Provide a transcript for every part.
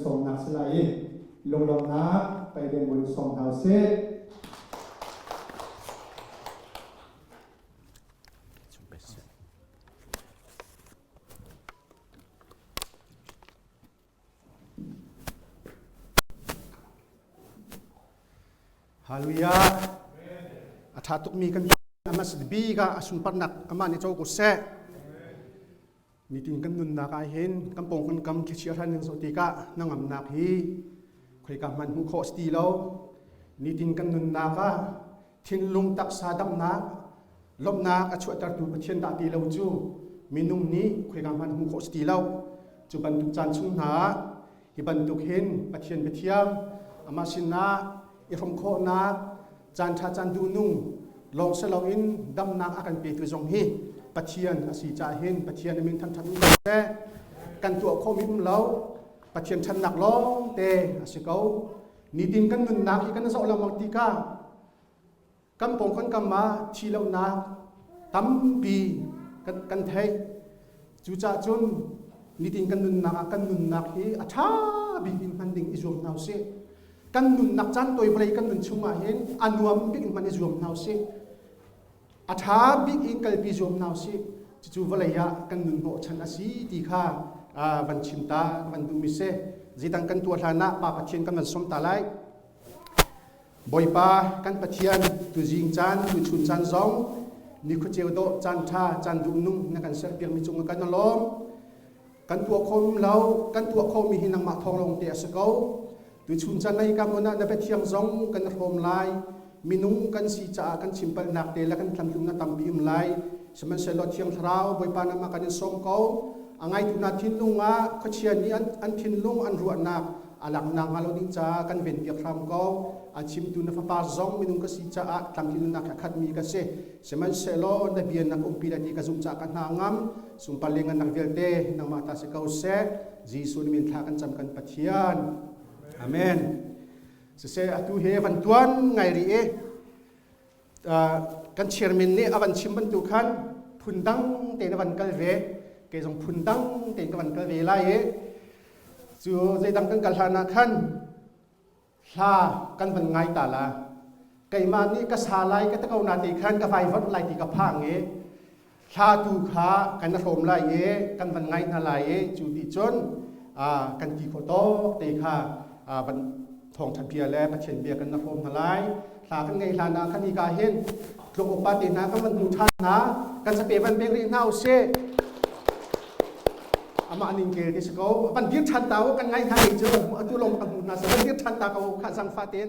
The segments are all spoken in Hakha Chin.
Sawmnak si lai i lunglawmhnak pei deng in sawm hna usih. Hallelujah. A ṭha tukmi kan amas bi ka a sunparnak amah nih co ko seh. Nitin kan nunnak ah hin kan pawng kan kam thlichia hran in zoh tikah hnangamnak hi khoika hmanh hmuh khawh si ti lo. Nitin kan nunnak ah thinlung taksa damnak lawmhnak a chuahtertu Pathian dah ti lo cu minung nih khoika hmanh hmuh khawh si ti lo. Cu bantuk caan chung hna ah hi bantuk hin Pathian biathiang amah sinah i hrawm khawhnak caan ṭha caan duhnung lawng si loin damnak a kan petu zong hi Pathian a si caah hin Pathian a min thangṭhat um ko seh. Kan tuah khawhmi um lo, Pathian ṭhatnak lawng te a si ko. Nitin kan nunnak hi kan zoh lengmang tikah kan pawng kan kam ah thi lonak tampi kan theih. Cucaah cun nitin kan nunnak ah kan nunnak hi a ṭha bik in hman ding i zuam hna usih. Kan nunnak caan tawi vawlei kan nun chungah hin a nuam bik in hman i zuam hna usih. A ṭha bik in kalpi zuam hna usih. Cucu vawlei ah kan nun hnawhchan a si ti kha van chim ta van duhmi si. Zeidang kan tuah hlan ah Pa Pathian kan van som ta lai. Bawipa kan Pathian tuzing caan tuchun caan zong nikhuaceu dawh caan ṭha caan duhnung na kan serpiakmi cung kan lawm. Kan tuah kho lo, kan tuah khomi hi nangmah thawng lawng te a si ko. Tuchun caan na hika hmun ah na biathiang zong kan hrawm lai. Minung kan si caah kan chimpalnak te le kan tlamtlung na tampi um lai. Sihmanhsehlaw Thiang Thlarau Bawipa nangmah kan in sawm ko. A ngaitu hna thinlung ah khuachia nih an thinlung an ruahnak a langhnak hnga lo ding caah kan venpiak hram ko. A chimtu na fapa zong minung ka si caah tlamtlinnak he a khatmi ka si. Sihmanhsehlaw na bia na ka umpi lai ti ka zumh caah ka hna ngam. Sungpar le ngannak vialte nangmah ta si ko seh. Jesuh nih min thla kan cam kan Pathian. Amen. Siseh atu he van tuan ngai rih i kan chairman nih a van chim bantuk khan phundang tein a van kal ve. Kei zong phundang tein ka van kal ve lai i cu zeidang kan kal hlan ah khan hla kan van ngai ta la. Keimah nih ka sa lai ka te ko na ti khan ka vaivonh lai ti ka phang i hla tu kha kan hrawm lai i kan van ngai hna lai i cu ti cun kan ti khawh tawk te kha van thawngṭha bia le Pathian bia kan hrawm hna lai. Hla kan ngaih hlan ah khan hika hin tluk upa te hna kan van hmu ṭhan hna kan sape van pek rih hna usih. Amah ning kel ti si ko van dir ṭhan ta u kan ngai hna ei cu atu lawng kan hmu hna sa van dir ṭhan ta ko kha zangfa tein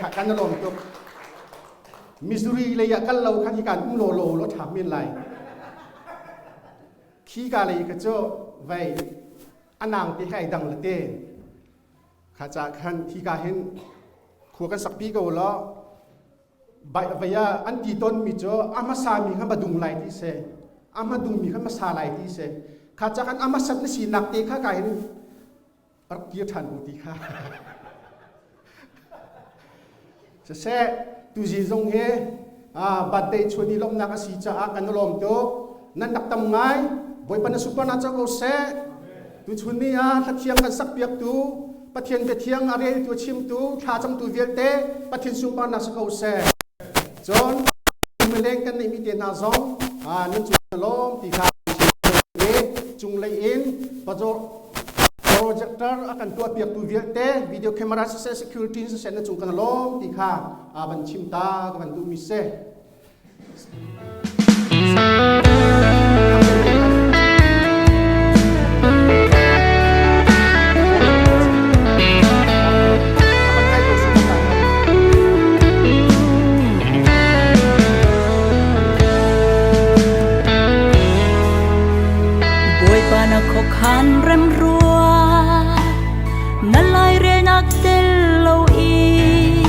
kha kan lawm tuk. Missouri lei ah kal lo khan hi kan um law law law ṭha men lai. Khi ka lei ka cu vei anang te hai dang la te kha cha khan hi ka hin khua kan sakpi ko lo bai vaya an ti ton mi cu a hmasa mi kha madung lai ti se a hmadung mi kha hmasa lai ti se kha cha khan a hmasat na si nak te kha ka hin rak kir ṭhan ko ti kha. Siseh, tuzi zong hi birthday chuan i lawmhnak a si caah kan lawm tuk. Nan rak tam ngai. Bawipa na super na co ko seh. Tuchun ni ah hlathiang kan sakpiaktu, Pathian biathiang a reltu, a chimtu, thlacamtu vialte Pathian sunparnak si ko seh. Cun mileng kan neihmi te hna zong nan cung lawm ti kha cunglei in projector a kan tuahpiaktu vialte video camera siseh security siseh na cung kan lawm ti kha van chim ta ka van duhmi si. Bawipa na khuakhan remrua na lairelnak tel lo i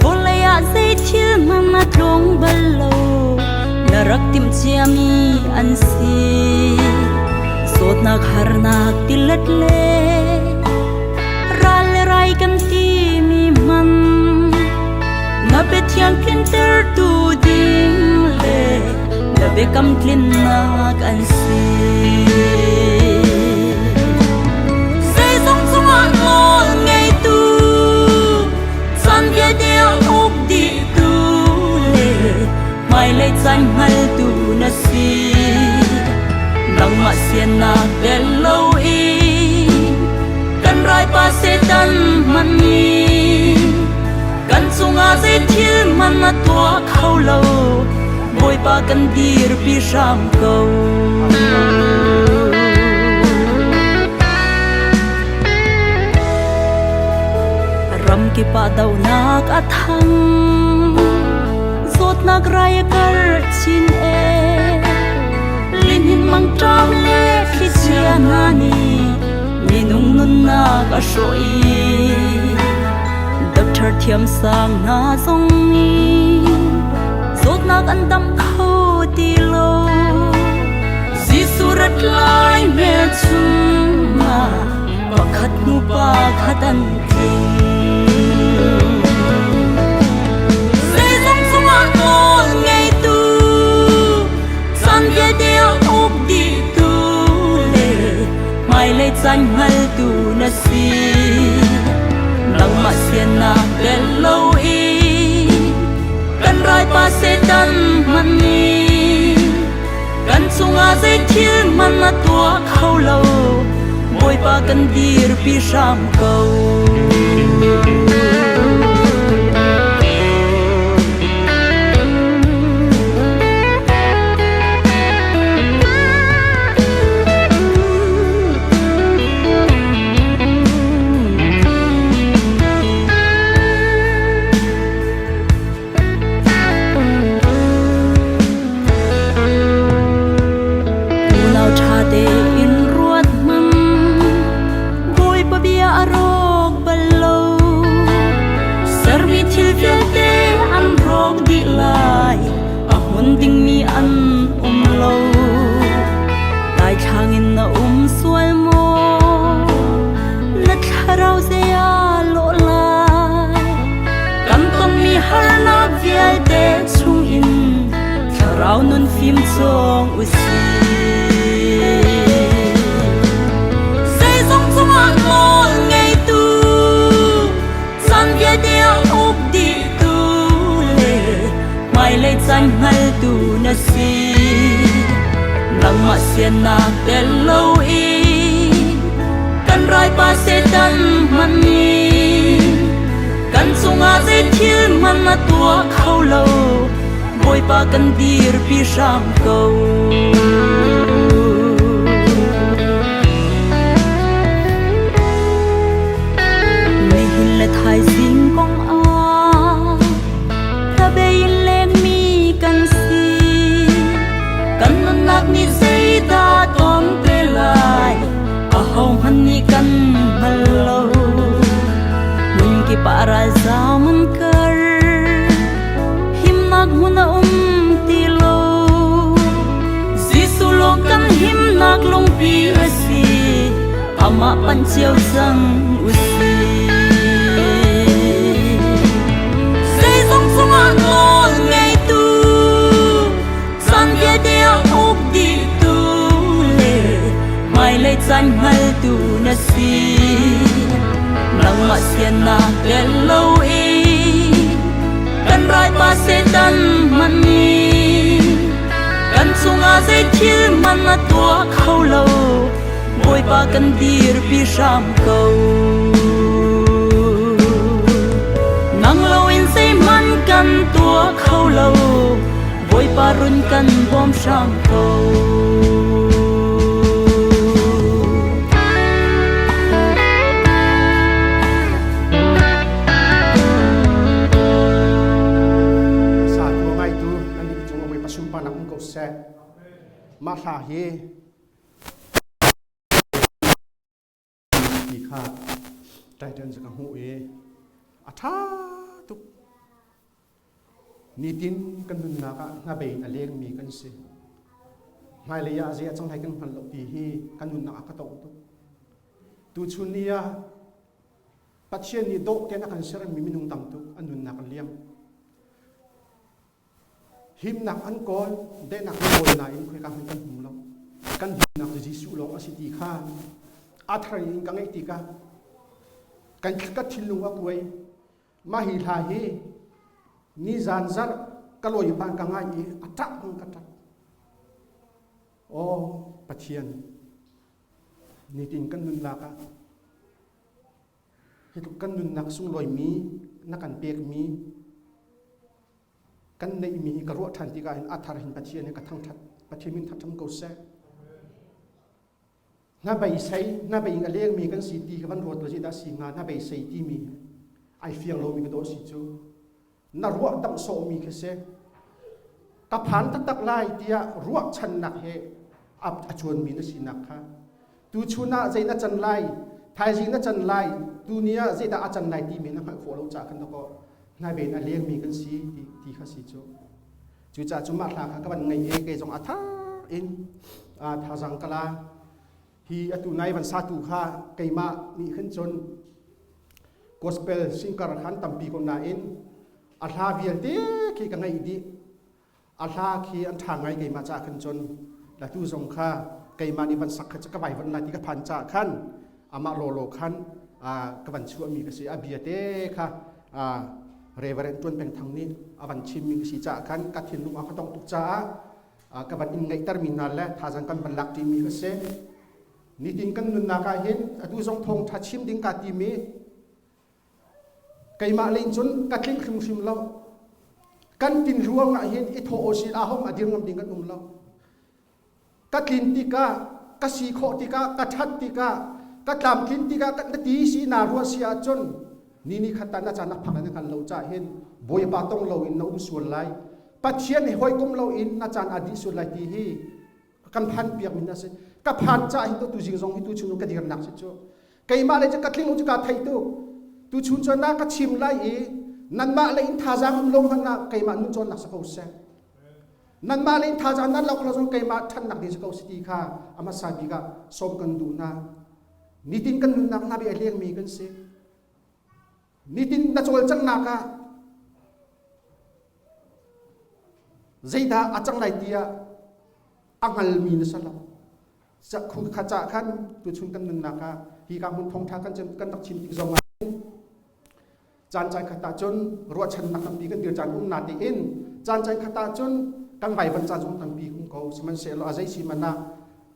vawlei ah zei thil hmang a tlung bal lo na rak timh ciami an si zawtnak harnak tilet le ral le rai kan timi hman na biathiang tlintertu ding le na biakam tlinnak an si. a tuah kho lo. Bawipa kan dirpi hram ko. Ramkip ah dohnak a thang. Zawtnak rai a karh chin ee. Lihnin mangṭam le thlichia hna nih minung nunnak a hrawh i doctor thiamsang hna zong nih zawtnak an dam kho ti lo. Jesuh rat lai hmelchung ah pakhat hnu pakhat an tling. Zeizong cungah nawl ngeitu, caan vialte a uk dihtu le hmailei caan hngaltu na si. Nangmah siannak bel loin kan raipa Satan hmanh nih kan cungah zei thil hmanh a tuah kho lo. Bawipa kan dirpi hram ko. Unau ṭha tein ruat hmang, Bawipa bia a rawk bal lo. Sermi thil vialte an rawk dih lai, a hmun dingmi an um lo. Daithlang in na um sual maw? Na thlarau zei aa lawh lai? Kan tonmi harnak vialte chungin thlarau nun fim cawng u sih. Zeizong cungah nawl ngeitu, caan vialte a uk dihtu le hmailei caan hngaltu na si. Nangmah siannak tel loin kan raipa Satan hmanh nih kan cungah zei thil hmanh a tuah kho lo. Bawipa kan dirpi hram ko. Nihin le thaizing kong ah hnabei in lengmi kan si. Kan nunnak nih zeidah ton te lai, ahohmanh nih kan hngal lo. Hmun kip ah ralzam an kar, himnak hmun a um ti lo. Jesuh lawng kan himnak lungpi a si, amah panh cio cang u sih. Zeizong cungah nawl ngeitu, caan vialte a uk dihtu le hmailei caan hngaltu na si. Nangmah siannak tel loin kan raipa Satan hmanh nih kan cungah zei thil hmanh a tuah kho lo. Bawipa kan dirpi hram ko. Nang loin zeihmanh kan tuah kho lo. Bawipa run kan bawm hram ko. Sa tu ngaitu nan nih cung Bawipa sunparnak um ko seh. Mah hla hi ti kha titan cu ka hmuh i a ṭha tuk. Nitin kan nunnak ah hnabei in a lengmi kan si. Hmailei ah zei a cang lai kan hngal lo ti hi kan nunnak ah ka tong tuk. Tuchun ni ah Pathian nih dawh tein a kan sermi minung tam tuk an nunnak an liam. Himnak an kawl, daihnak an kawl nain khoika hmanh kan hmu lo. Kan himnak cu Jesuh lawng a si ti kha a thar in ka ngeih tikah kan ka thinlung a kuai. Mah hi hla hi nizan zarh ka lawi ban ka ngai i a ṭah bang ka ṭap. Aw Pathian, nitin kan nunnak ah hi tluk kan nunnak sunglawimi na kan pekmi. Kan neihmi hi ka ruah ṭhan tikah hin a thar hin Pathian hi ka thangṭhat. Pathian min thangṭhat ko seh. Na beisei, na bei a lengmi kan si ti ka van ruat lo dah si hnga na beisei timi ai fiang lomi ka dawh si cu. Na ruah damh sawhmi khi si. Ka phan taktak lai tiah ruahchannak he a cuanmi na sinak kha. Tuchun ah zei na can lai, thaizing na can lai, tuni ah zeidah a can lai timi na hngalh khawh lo caah khan dakaw hnaiben a lengmi kan si ti, ti kha si cu. Cucaah cu mah hla kha ka van ngei i kei zong a thar in thazang ka la. Hi atu nai van satu kha keimah nih khin cun gospel singer khan tampi ko nain a hla vialte khi ka ngaih dih. A hla khi an ṭha ngai keimah caah khan cun latu zong kha keimah nih van sak kha ka vai van lai ti ka phan caah khan amah lawlaw khan ka van chuahmi ka si. A bia te kha Reverend Tuan Peng Thang nih a van chimmi ka si caah khan ka thinlung a ka tong tuk caah ka van in ngaihtermi hna le thazang kan van lak ṭimi ka si. Nitin kan nunnak ah hin atu zong thawngṭha chim ding kaa timi Keimah lei cun ka tling hrimhrim lo. Kan tin ruang ah hin i thawh awsil ahom a dir ngam ding kan um lo. Ka tlin tikah, ka si khawh tikah, ka ṭhat tikah, ka tlamtlin tikah ka na ti si na ruah si ahcun ni ni khat na caan a phak na hngal lo cah hin Bawipa tong lo in na um sual lai. Pathian he hawikom lo in na caan a dih sual lai ti hi kan phan piak min a si. Ka phan cah hin tu zing zong hi tu chung ka dirnak si cu. Keimah le cu ka tling lo cu kaa thei tuk. Tuchun cu na ka chim lai i nanmah le in thazaang um lo hmanh ah keimah nun cawnnak si ko seh. Nanmah le in thazaang nan lo lo zong keimah ṭhatnak ding si ko si ti kha a hmasa bik ah sawm kan duh hna. Nitin kan nunnak hna bi a lengmi kan si. Nitin na cawlcanghnak ah zeidah a cang lai tiah a hngalmi na si lo. Kha ca khan tuchun kan nunnak ah hi ka hmun thawngtha kan kan rak chim tik zong ah caan caan khat ah cun ruahchannak tampi kan dir caan um na tiin caan caan khat ah cun kan vaivan caan zong tampi um ko sihmanhsehlaw a zei si man ah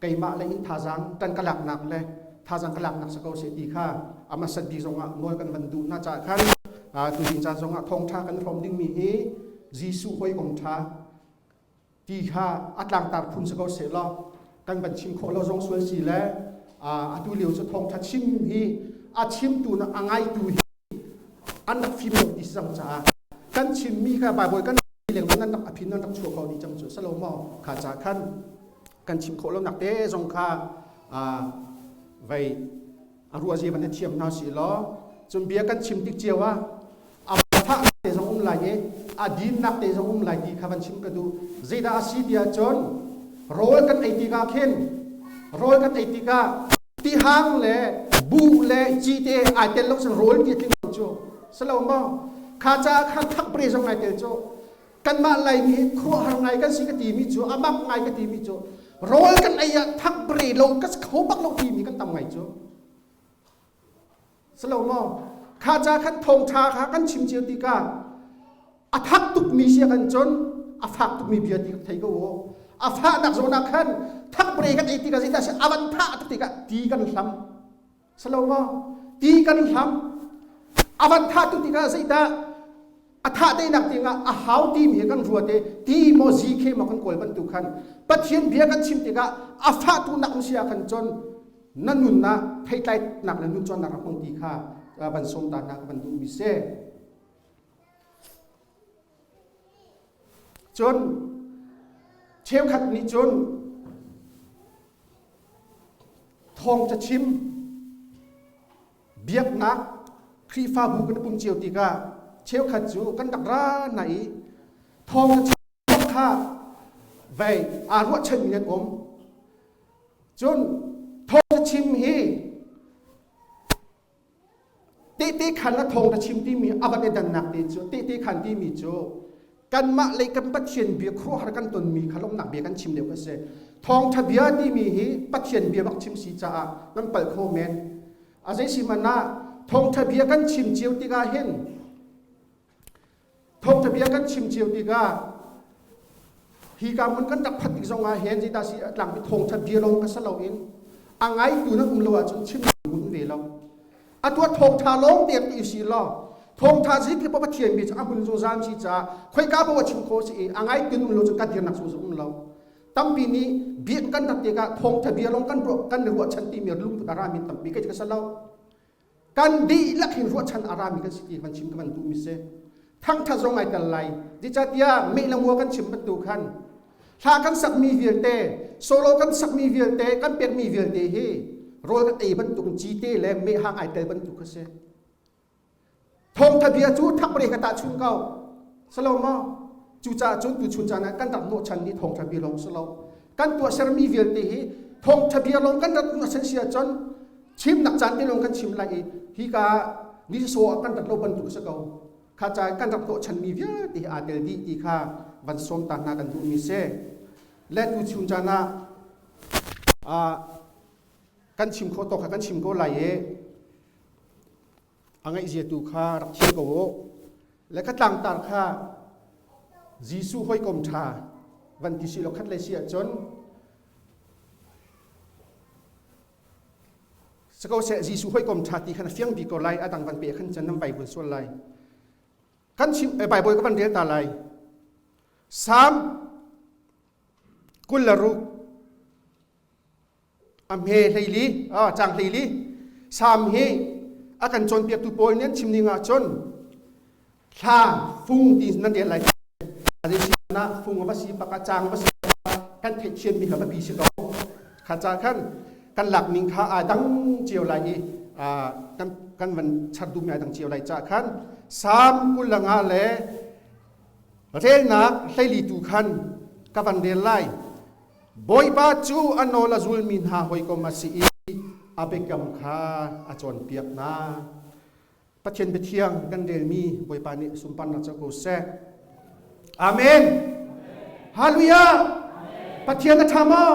keimah le in thazaang kan ka laknak le thazaang ka laknak sa ko se ti kha ama sat bi zong ah nawl kan van duh na ca khan tuzing caan zong ah thawngtha kan hrawm dingmi hi Jesuh hawikom tha ti kha a tlangtar phun si ko seh law kan van chim khawh lo zong sual si le atu lio cu thawngtha chim hi a chimtu na a ngaitu hi an rak fim lo ti si cang caah kan chimmi kha Bible kan leng nan rak aphin nan rak chuah ko ni cang cu salo maw kha ca khan kan chim khawh lo nak te zong kha vei a ruah zia van thiam hna si law cun bia kan chim tik cio ah a fah te zong um lai i a dinnak te zong um lai ti kha van chim ka duh zeidah a si tiah cun rawl kan ei tikah khin rawl kan ei tikah tihang le buh le cite ai tel lo cun rawl ti tling lo cu salo maw kha caah khan thak pre zong ai tel cu kanmah Laimi hi khuaruahhar ngai kan si ka timi cu a mak ngai ka timi cu rawl kan ei ah thakbre lo ka kho bak lo timi kan tam ngai cu salo maw kha ca khan thawngtha kha kan chim cio tikah a thak tukmi si kan cun a fak tukmi bia ti thei ko u a fahnak zawn ah khan thakbre kan ei tikah zeidah si a van thah tuk tikah ti kan hlam salo maw ti kan hlam a van thah tu tikah zeidah a thah tenak dingah a hau timi hi kan ruat i ti maw zi khe maw kan kawl bantuk khan Pathian bia kan chim tikah a fah tu nak si ah khan cun na nunnak theitlainak le nun cawnnak rak hmang ti kha van sawm ta hna ka van duhmi si. Cun cheukhat nih cun thawng cachim biaknak Khrihfabu kan pum cio tikah cheukhat cu kan rak ra na i thawng cachim kha vei aa ruahchanmi an um. Cun thawng cachim hi Tehte khan le thawng na chim timi a van i dannak te cu tehte khan timi cu kanmah lei kan Pathian bia khuaruahhar kan tonmi kha lawmhnak bia kan chim deuh a si. Thawngṭha bia timi hi Pathian bia bak chim si caah nan palh kho men. A zei si hmanh ah thawngṭha bia kan chim cio tikah hin Thawngṭha bia kan chim cio tikah hi ka hmun kan rak phanh tik zong ah hin zeidah si a tlangpi thawngṭha bia lawng ka si loin a ngaitu nan um lo ahcun chim mun ve lo. Atu ah thawngṭha lawng te ti si law Thawngtha zik le Pathian bia cu a hmun zungzal si caah khoika paoh a chim khawh si i a ngai tin um lo cu kan dirnak zung um lo. Tampi nih biak kan rat tikah thawngtha bia lawng kan ruah kan i ruahchan timi lungput a rami tampi kai ka lo. Kan dihlak hin ruahchan a rami kan si ti van chim ka van duhmi si. Thangthat zong ai tel lai. Zeicahtiah meh le mua kan chim bantuk khan hla kan sakmi vialte, solo kan sakmi vialte, kan pekmi vialte hi rawl kan ei bantuk cite le mehhang ai tel bantuk kha si. Thawngtha bia cu thakpare ka tahchun ko. Salo maw? Cucaah cun tuchun caan ah kan rak hnawhchan ni thawngtha bia lawng si lo. Kan tuahsermi vialte hi thawngtha bia lawng kan rak hnawhchan si ahcun chimnak caan te lawng kan chim lai i hika ni so ah kan rat lo bantuk a si ko. Kha ca kan rak hnawhchanmi vialte hi aa tel dih ti kha van sawm ta hna kan duhmi si. Le tuchun caan ah kan chim khawh tawk kha kan chim ko lai i a ngaihzia tu kha rak thiam ko u. Le kha tlangtar kha Jesuh hawikom ṭha van ti si lo khat le si ahcun siko seh Jesuh hawikom ṭha ti khan a fiang bik ko lai a dang van pe khan cun nan vai vun sual lai kan chim Bible ka van rel ta lai Psalm 26 A hme hleili, cang hleili. Salm hi a kan cawnpiaktu pawl nih an chim ning ahcun thla fung ti nan rel lai. Na fung a va si bak a cang va si kan theihthiam mi kha biapi si ko. Kha ca khan kan lak ning kha aa dang cio lai i kan kan van char duhmi aa dang cio lai ca khan Salm 25 le relnak hleili tu khan ka van rel lai. Bawipa cu a nawl a zulmi hna hawikom a si i a biakam kha a cawnpiak hna. Pathian biathiang kan relmi Bawipa nih sunparnak co ko seh. Amen. Hallelujah. Pathian a ṭha maw?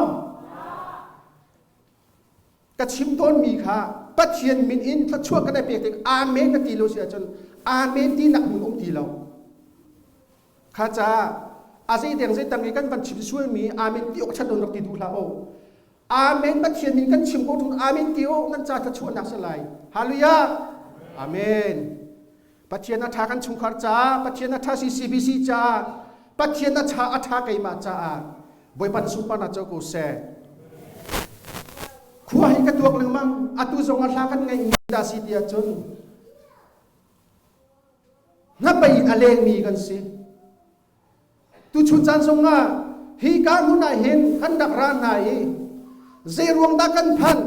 Ka chim tawnmi kha Pathian min in thluachuah kan i pek tik Amen na ti lo si ahcun Amen ti nak hmun um ti lo. Kha caah a zei deng zei tang i kan van chim sualmi amen ti awk ṭhat lo rak ti duh hlah u. Amen Pathian min kan chim ko ṭung amen ti u nan ca thluachuahnak si lai. Hallelujah. Amen. Pathian a ṭha kan chungkhar caah, Pathian a ṭha CCBC caah, Pathian a ṭha a ṭha keimah caah Bawipa na sunparnak co ko seh. Khua hi ka tuak lengmang atu zong a hla kan ngeihmi dah si ti ahcun Hnabei in a lengmi kan si. Tuchun caan zongah hi ka hmun ah hin kan rak ra hna i zei ruang dah kan phanh,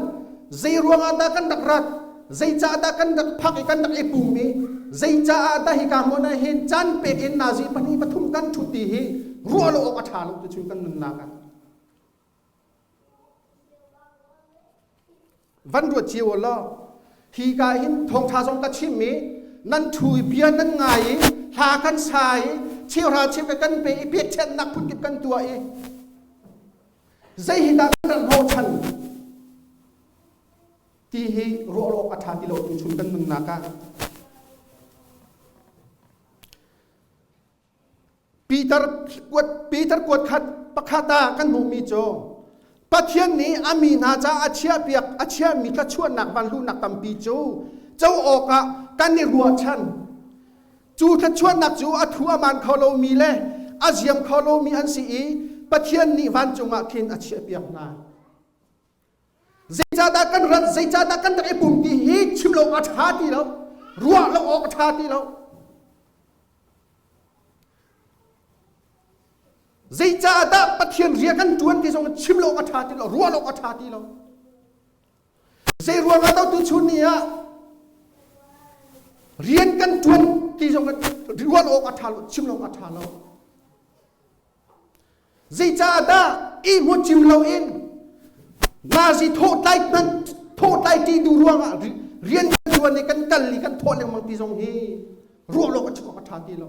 zei ruangah dah kan rak rat, zeicah dah kan rak phak i kan rak i pum i zeicaah dah hi ka hmun ah hin caan pek in nazi pahnih pathum kan ṭhut ti hi ruah lo awk a ṭha lo tuchun kan nunnak ah. Van ruat cio law hi ka hin thawngṭha zong ka chim i nan thu i bia nan ngai i hla kan sa i cheuhra cheu kan pe i pekṭhenhnak phunkip kan tuah i zei hi dah kan rak hnawhchan ti hi ruah awk a ṭha ti lo tuchun kan nunnak ah Peter kuat Peter kuat khat pakhat ah kan hmuhmi cu Pathian nih a mi hna caah a chiahpiak a chiahmi thluachuahnak vanluhnak tampi cu co awkah kan i ruahchan. Cu thluachuahnak cu a thu a man kho lomi le a ziam kho lomi an si i Pathian nih vancung ah khin a chiahpiak hna. Zeicahdah kan rat, zeicahdah kan rak i pum ti hi chim lo a ṭha ti lo, ruah lo awk a ṭha ti lo. Zeicahdah Pathian rian kan ṭuan ti zong chim lo a ṭha ti lo, ruah lo a ṭha ti lo. Zei ruangah dah tuchun ni ah rian kan ṭuan ti zong ruah lo awk a ṭha lo, chim lo a ṭha lo. Zeicahdah i hmu cim loin nazi thawhtlai hmanh thawhtlai ṭi duh ruangah rian kan ṭuan i kan kal i kan thawh lengmang ti zong hi ruah lo a chuak a ṭha ti lo.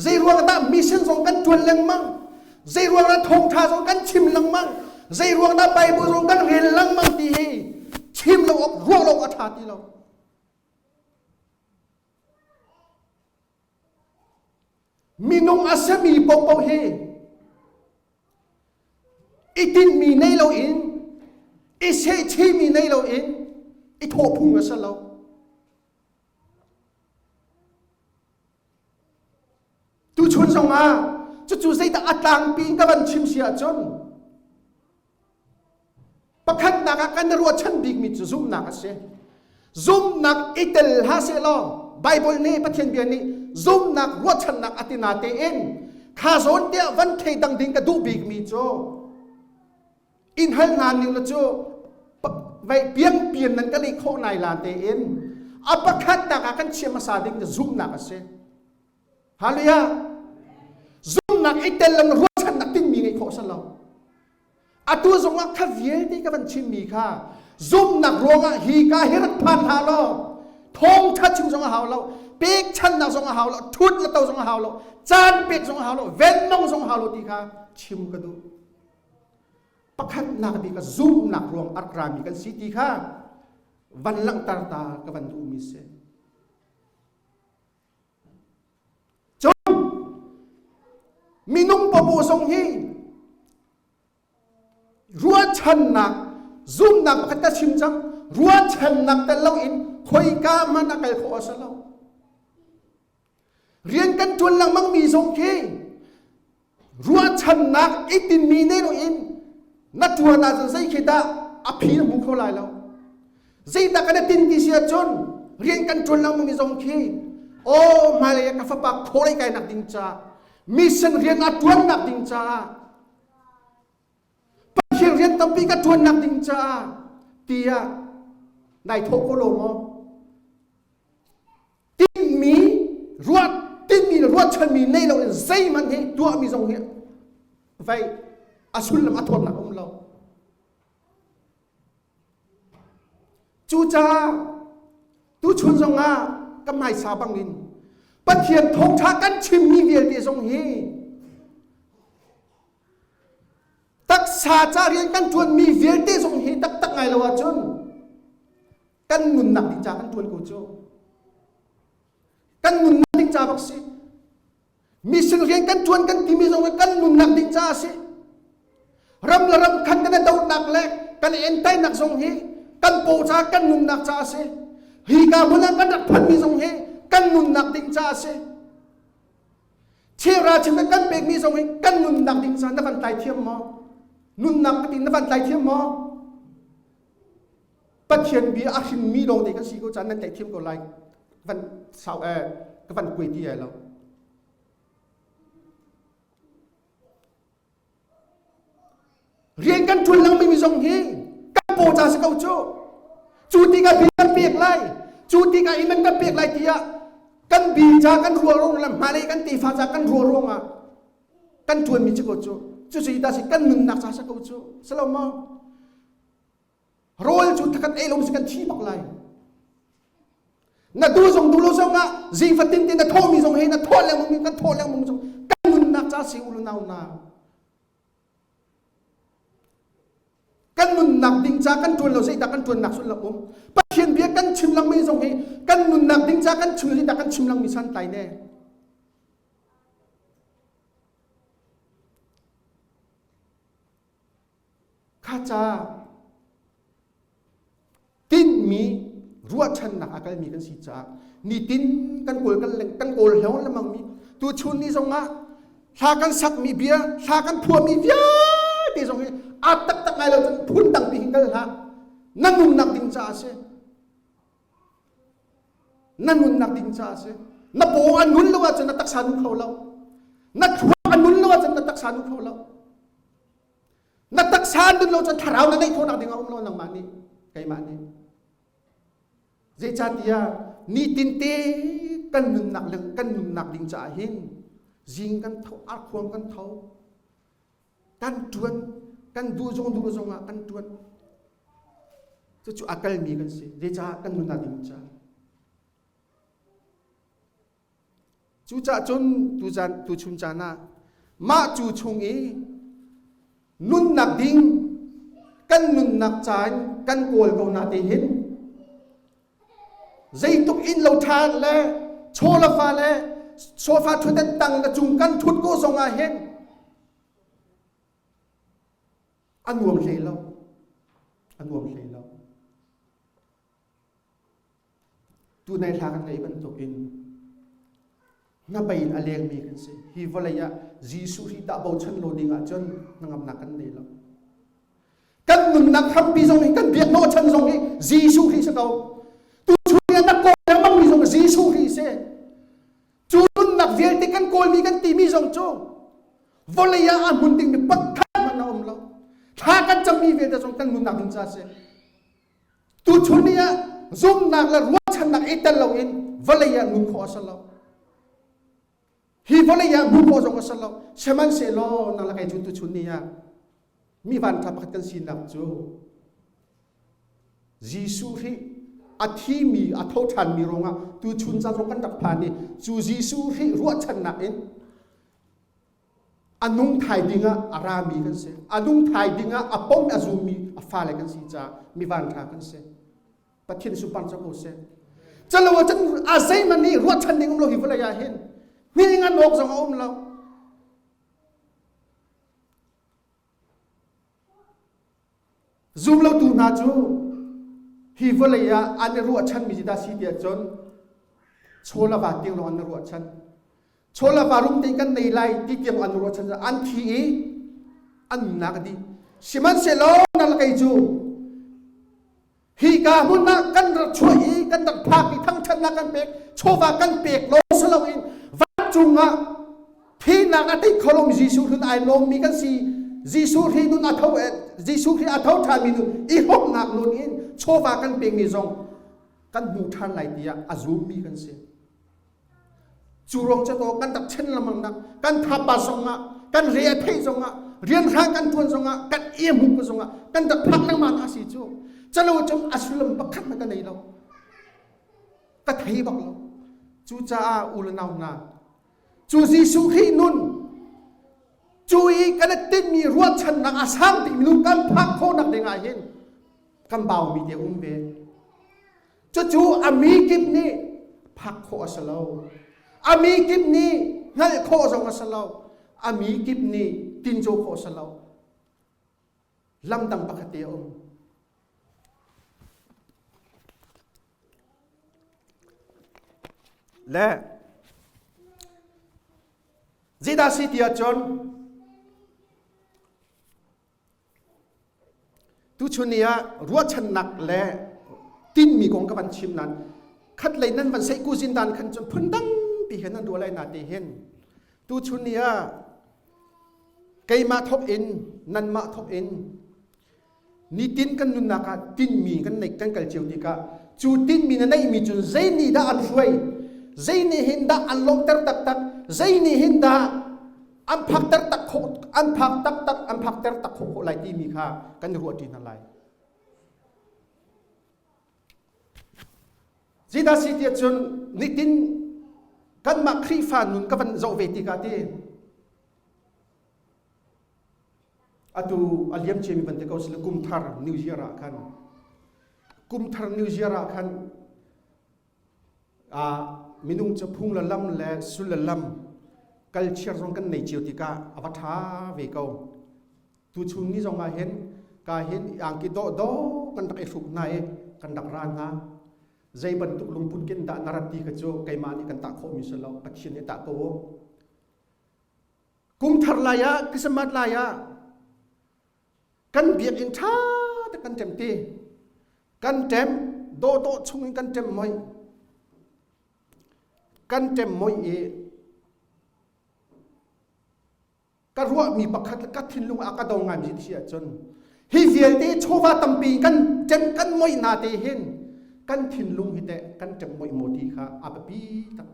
Zei ruangah dah mission zong kan ṭuan lengmang? Zei ruangah dah thawngṭha zong kan chim lengmang? Zei ruangah dah Bible zong kan rel lengmang ti hi chim lo awk ruah lo a ṭha ti lo. Minung a simi paohpaoh hi i tinhmi nei loin i sehchihmi nei loin i thawh phung a si lo. zongah cucu zeidah a tlangpi in ka van chim si ahcun pakhatnak ah kan i ruahchan bikmi cu zumhnak a si. Zumhnak i tel hlah sehlaw Bible nih Pathian bia nih zumhnak ruahchannak a ti natein kha zawn tiah van thei dang ding ka duh bikmi cu in hal hna ning la cu vai piang pian nan ka leh khawh nai la tein a pakhatnak ah kan chiah hmasa ding cu zumhnak a si. Hallelujah! Zumhnak i tel lo ruahchannak tinmi ngeih khawh a si lo. Atu zongah kha vialte ka van chimmi kha zumhnak ruangah hi ka hi rak phan hlah law thawngtha chim zong a hau lo pekchannak zong a hau lo thut le to zong a hau lo caan pek zong a hau lo venmong zong a hau lo ti kha chim ka duh. Pakhatnak bik ah zumhnak ruang a rak rami kan si ti kha van langhter ta ka van duhmi si. Cun minung papaw zong hi ruahchannak zumnak pakhat ka chim cang ruahchannak tel loin khoika hmanh a kal khawh a si lo. Rian kan ṭuan lengmang mi zong khi ruahchannak i tinmi ne loin na ṭuan ahcun zei khi dah a phi na hmu kho lai lo. Zeidah kan i tin ti si ahcun rian kan ṭuan lengmang mi zong khi aw hmailei ah ka fapa khawlei kainak ding caah mission rian a ṭuannak ding caah Pathian rian tampi ka ṭuannak ding caah tiah nai thawh ko lo maw? Tinhmi ruah tinhmi le ruahchanmi nei loin zeihmanh hi tuahmi zong hi vei a sullam a thawtnak a um lo. Cucaah tuchun zongah ka hmaisa bangin Pathian thawngṭha kan chimmi vialte zong hi taksa ca rian kan ṭuanmi vialte zong hi taktak ngai lo ahcun kan nunnak ding ca kan ṭuan ko cu. Kan nunnak ding ca bak si. Mission rian kan ṭuan kan timi zong hi kan nunnak ding ca a si. Ram le ram khan kan i dohnak le kan i entainak zong hi kan paw ca kan nunnak ca a si. Hi ka hmun ah kan rak phanmi zong hi kan nunnak ding ca a si. Cheuhra chimnak kan pekmi zong hi kan nunnak ding ca na van tlai thiam maw? Nunnak ka ti na van tlai thiam maw? Pathian bia a hrinmi lawng te kan si ko caan nan tlaih thiam ko lai van sau eh ka van kuai ti ai lo. Rian kan ṭuan lengmang zong hi kan paw ca si ko cu. Cu tikah bi kan pek lai, cu tikah inn kan pek lai tiah kan bi ca kan ruah ruang le hmailei kan tefa ca kan ruah ruangah kan ṭuanmi si ko cu. Cucu ta si kan nunnak ca si ko cu. Si lo maw? Rawl cu thakhat ei lo si kan thi bak lai. Na du zong du lo zong ah zingfatin te na thawhmi zong he na thawh lengmang mi kan thawh lengmang zong kan nunnak ca si ulu nau na. Kan nunnak ding ca kan tuan lo zeidah kan tuannak sullam um. Pathian bia kan chim langmi zong hi kan nunnak ding ca kan chim zeidah kan chim langmi san tai ne. Kha ca tinhmi ruahchannak a kalmi kan si caah nitin kan kawl kan leng kan kawl hleng lengmang mi tu chun ni zong ah hla kan sakmi bia hla kan phuahmi vialte zong hi a taktak ngai lo cun phun dangpi hin kal hlah na nunnak ding caah a si na nunnak ding caah a si na paw a nun lo ahcun na taksa nun kho lo na thluak a nun lo ahcun na taksa nun kho lo Na taksa nun lo cun thlarau na neih khawhnak ding a um lo nangmah nih keimah nih. Zeicahtiah nitinte kan nunnak le kan nunnak ding caah hin zing kan tho arkhuang kan tho kan tuan kan duh zong duh zong ah kan tuan cucu a kalmi kan si zeicah kan nunnak ding caah Cucaah cun tuzan tuchun caan ah mah cu chung i nunnak ding kan nunnak ca in kan kawl ko na te hin zeituk inn lo ṭha le chaw le fa le sofa ṭhutdan tang na cung kan ṭhut ko zong ah hin a nuam hlei lo a nuam hlei lo Tunai hla kan ngaih bantukin Hnabei in a lengmi kan si. Hi vawlei ah Jesuh hi dah bochan lo ding ahcun hnangamnak kan nei lo. Kan nunnak hrampi zong hi kan biak hnawhchan zong hi Jesuh Khrih si ko. Tuchun ni na kawl lengmangmi zong Jesuh Khrih si. Cu nunnak vialte kan kawlmi kan timi zong cu vawlei ah a hmun dingmi pakhat hmanh a um lo. Thla kan cammi vialte zong kan nunnak ding ca si. Tuchun ni ah zumhnak le ruahchannak i tel loin vawlei ah nun khawh a si lo. Hi vawlei ah hmuh khawh zong a si lo. Sihmanhsehlaw nang le kei cu tuchun ni ah mi vanṭha pakhat kan sinak cu Jesuh Khrih a thimi a tho ṭhanmi ruangah tuchun caan zong kan rak phan i cu Jesuh Khrih ruahchannak in a nung thai dingah a rami kan si. A nung thai dingah a pom a zummi a fale kan si caah mi vanṭha kan si. Pathian sunpar cu ko seh. Calo ah cun a zeihmanh nih ruahchan ding um lo hi vawlei ah hin hni ngan awk zong a um lo. Zumlotu hna cu hi vawlei ah an i ruahchanmi cu dah si tiah cun chaw le va tiang lawng an i ruahchan. Chaw le va rum tein kan nei lai ti tiang an ruahchan an thi i an nunnak a dih. Sihmanhsehlaw na le kei cu Hi ka hmun ah kan rak chuah i kan rak phak i thangṭhatnak kan pek, chawva kan pek lawng si loin vancung ah thihnak a tei kho lomi Jesuh hlun ai lawmmi kan si. Jesuh Khrih nun a tho Jesuh Khrih a tho ṭhanmi nun i hrawmnak nun in chawva kan pekmi zong kan hmu ṭhan lai tiah a zummi kan si. Cu ruang cu to kan rak chen lengmang nak kan thapa zongah kan re a theih zongah rianhrang kan tuan zongah kan i hmuh zongah kan rak phak lengmang a si cu calo cung a sullam pakhat na ka nei lo ka thei bak lo cucaah u le nau hna cu Jesuh Khrih nun cu i kan i tinhmi ruahchannak a sang bik minung kan phak khawhnak ding ah hin kan baumi te um ve Cucu a mi kip nih phak khawh a si lo. A mi kip nih hngalh khawh zong a si lo. A mi kip nih tinco khawh a si lo. Lam dang pakhat te a um. Le zeidah si ti ahcun Tuchun ni ah ruahchannak le tinhmi kong ka van chim nan khatlei nan van seih kuzin dan khan cun phun dangpi he nan ruah lai na te hin tuchun ni ah keimah thok in nanmah thok in nitin kan nunnak ah tinhmi kan neih kan kal cio tikah cu tinhmi na neihmi cun zei nih dah an hruai zei nih hin dah an lawmhter taktak zei nih hin dah an phakter tak khawh an phak taktak an phakter tak khawh khawh lai timi kha kan i ruahṭi hna lai. Zeidah si tiah cun nitin kanmah Khrihfa nun ka van zoh ve tikah ti atu a liam ciami van ti ko sile kum thar New Year ah khan kum thar New Year ah khan minung cu phung le lam le sul le lam kalchiar zong kan nei cio tikah a va ṭha ve ko. Tuchun ni zong ah hin ka hin angki dawh dawh kan rak i hruk hna i kan rak ra hna. Zei bantuk lungput kin dah na rat ti kha cu keimah nih kan tah khawhmi si lo. Pathian nih tah ko u. Kum thar lai ah, Christmas lai ah kan biakinn ṭha te kan ṭem ti kan ṭem dawhdawh chung in kan ṭem moi kan ṭem moi i ka ruahmi pakhat le ka thinlung ah ka do ngaimi si ahcun hi vialte chawva tampi kan ṭem kan moih na te hin kan thinlung hi teh kan ṭem moih maw ti kha a biapi tak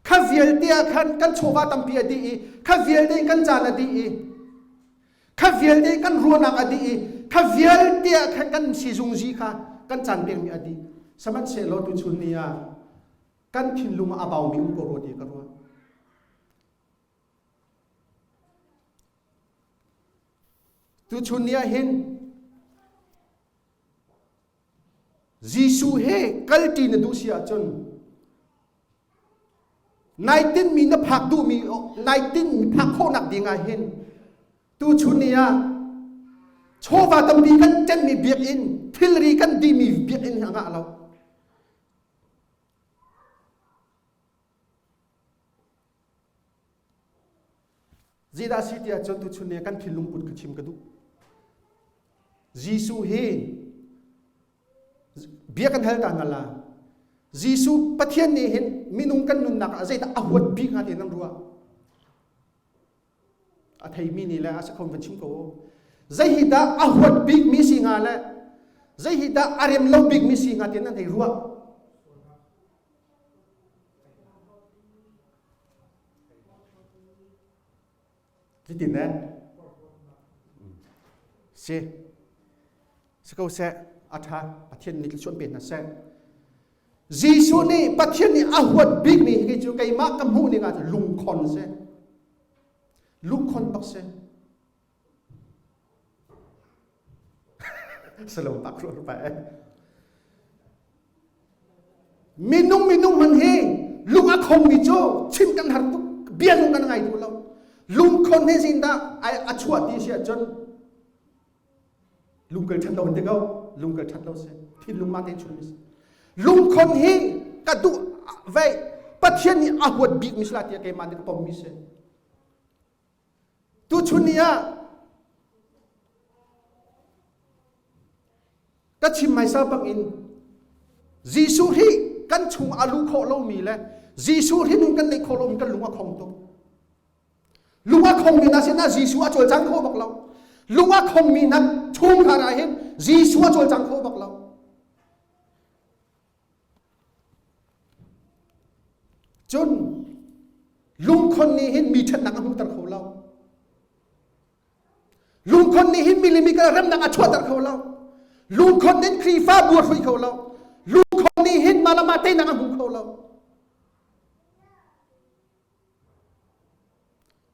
kha vialte ah khan kan chawva tampi a dih i kha vialte kan caan a dih i Kha vialte kan ruahnak a dih i kha vialte ah khan kan sizungzi kha kan caan pekmi a dih. Sihmanhsehlaw tuchun ni ah kan thinlung ah a baumi um ko rua ti ka ruah. Tuchun ni ah hin Jesuh he kalṭi na duh si ahcun nai tinhmi na phak duhmi nai tinhmi phak khawhnak ding ah hin tuchun ni ah chawva tampi kan ṭemmi biakinn thilri kan dihmi biakinn hi a ngah lo. Zeidah si tiah cun tuchun ni kan thinlung put kha chim ka duh. Jesuh hi bia kan hal ta hna la. Jesuh Pathian nih hin minung kan nunnak ah zeidah a huat bik hnga ti nan ruah? A theimi nih le a si kho van chim ko. Zei hi dah a huat bik mi si hnga le zei hi dah a rem lo bik mi si hnga ti nan hei ruah? Zeitin ne? Si. Si ko seh, a ṭha, Pathian nih thluachuah pe hna seh. Jesuh nih Pathian nih a huat bikmi hi cu keimah ka hmuh ning ah lungkhon si. Lungkhon bak si. Salo tak ruah pa eh. Minung minung man hi lung a khongmi cu chim kan har tuk bia zong kan ngai duh lo. Lungkhon he zin dah ai a chuah ti si ahcun lungkel ṭhat lo ti ko lungkel ṭhat lo si thinlung ma te chung si lungkhon hi ka duh vei Pathian nih a huat bik mi si la tiah keimah nih ka pom mi si Tuchun ni ah ka chim hmaisa bangin Jesuh hi kan chung a luh khawh lomi le Jesuh hi nun kan neih khawh lomi kan lung a khong tuk. Lung a khongmi hna sinah Jesuh a cawlcang kho bak lo. Lung a khongmi hna chungkhar ah hin Jesuh a cawlcang kho bak lo. Cun lungkhon nih hin mi ṭhatnak a hmuhter kho lo. Lungkhon nih hin mi le mi kal remnak a chuahter kho lo. Lungkhon nih Khrihfa bu a hrui kho lo. Lungkhon nih hin mah le mah teinak a hmu kho lo.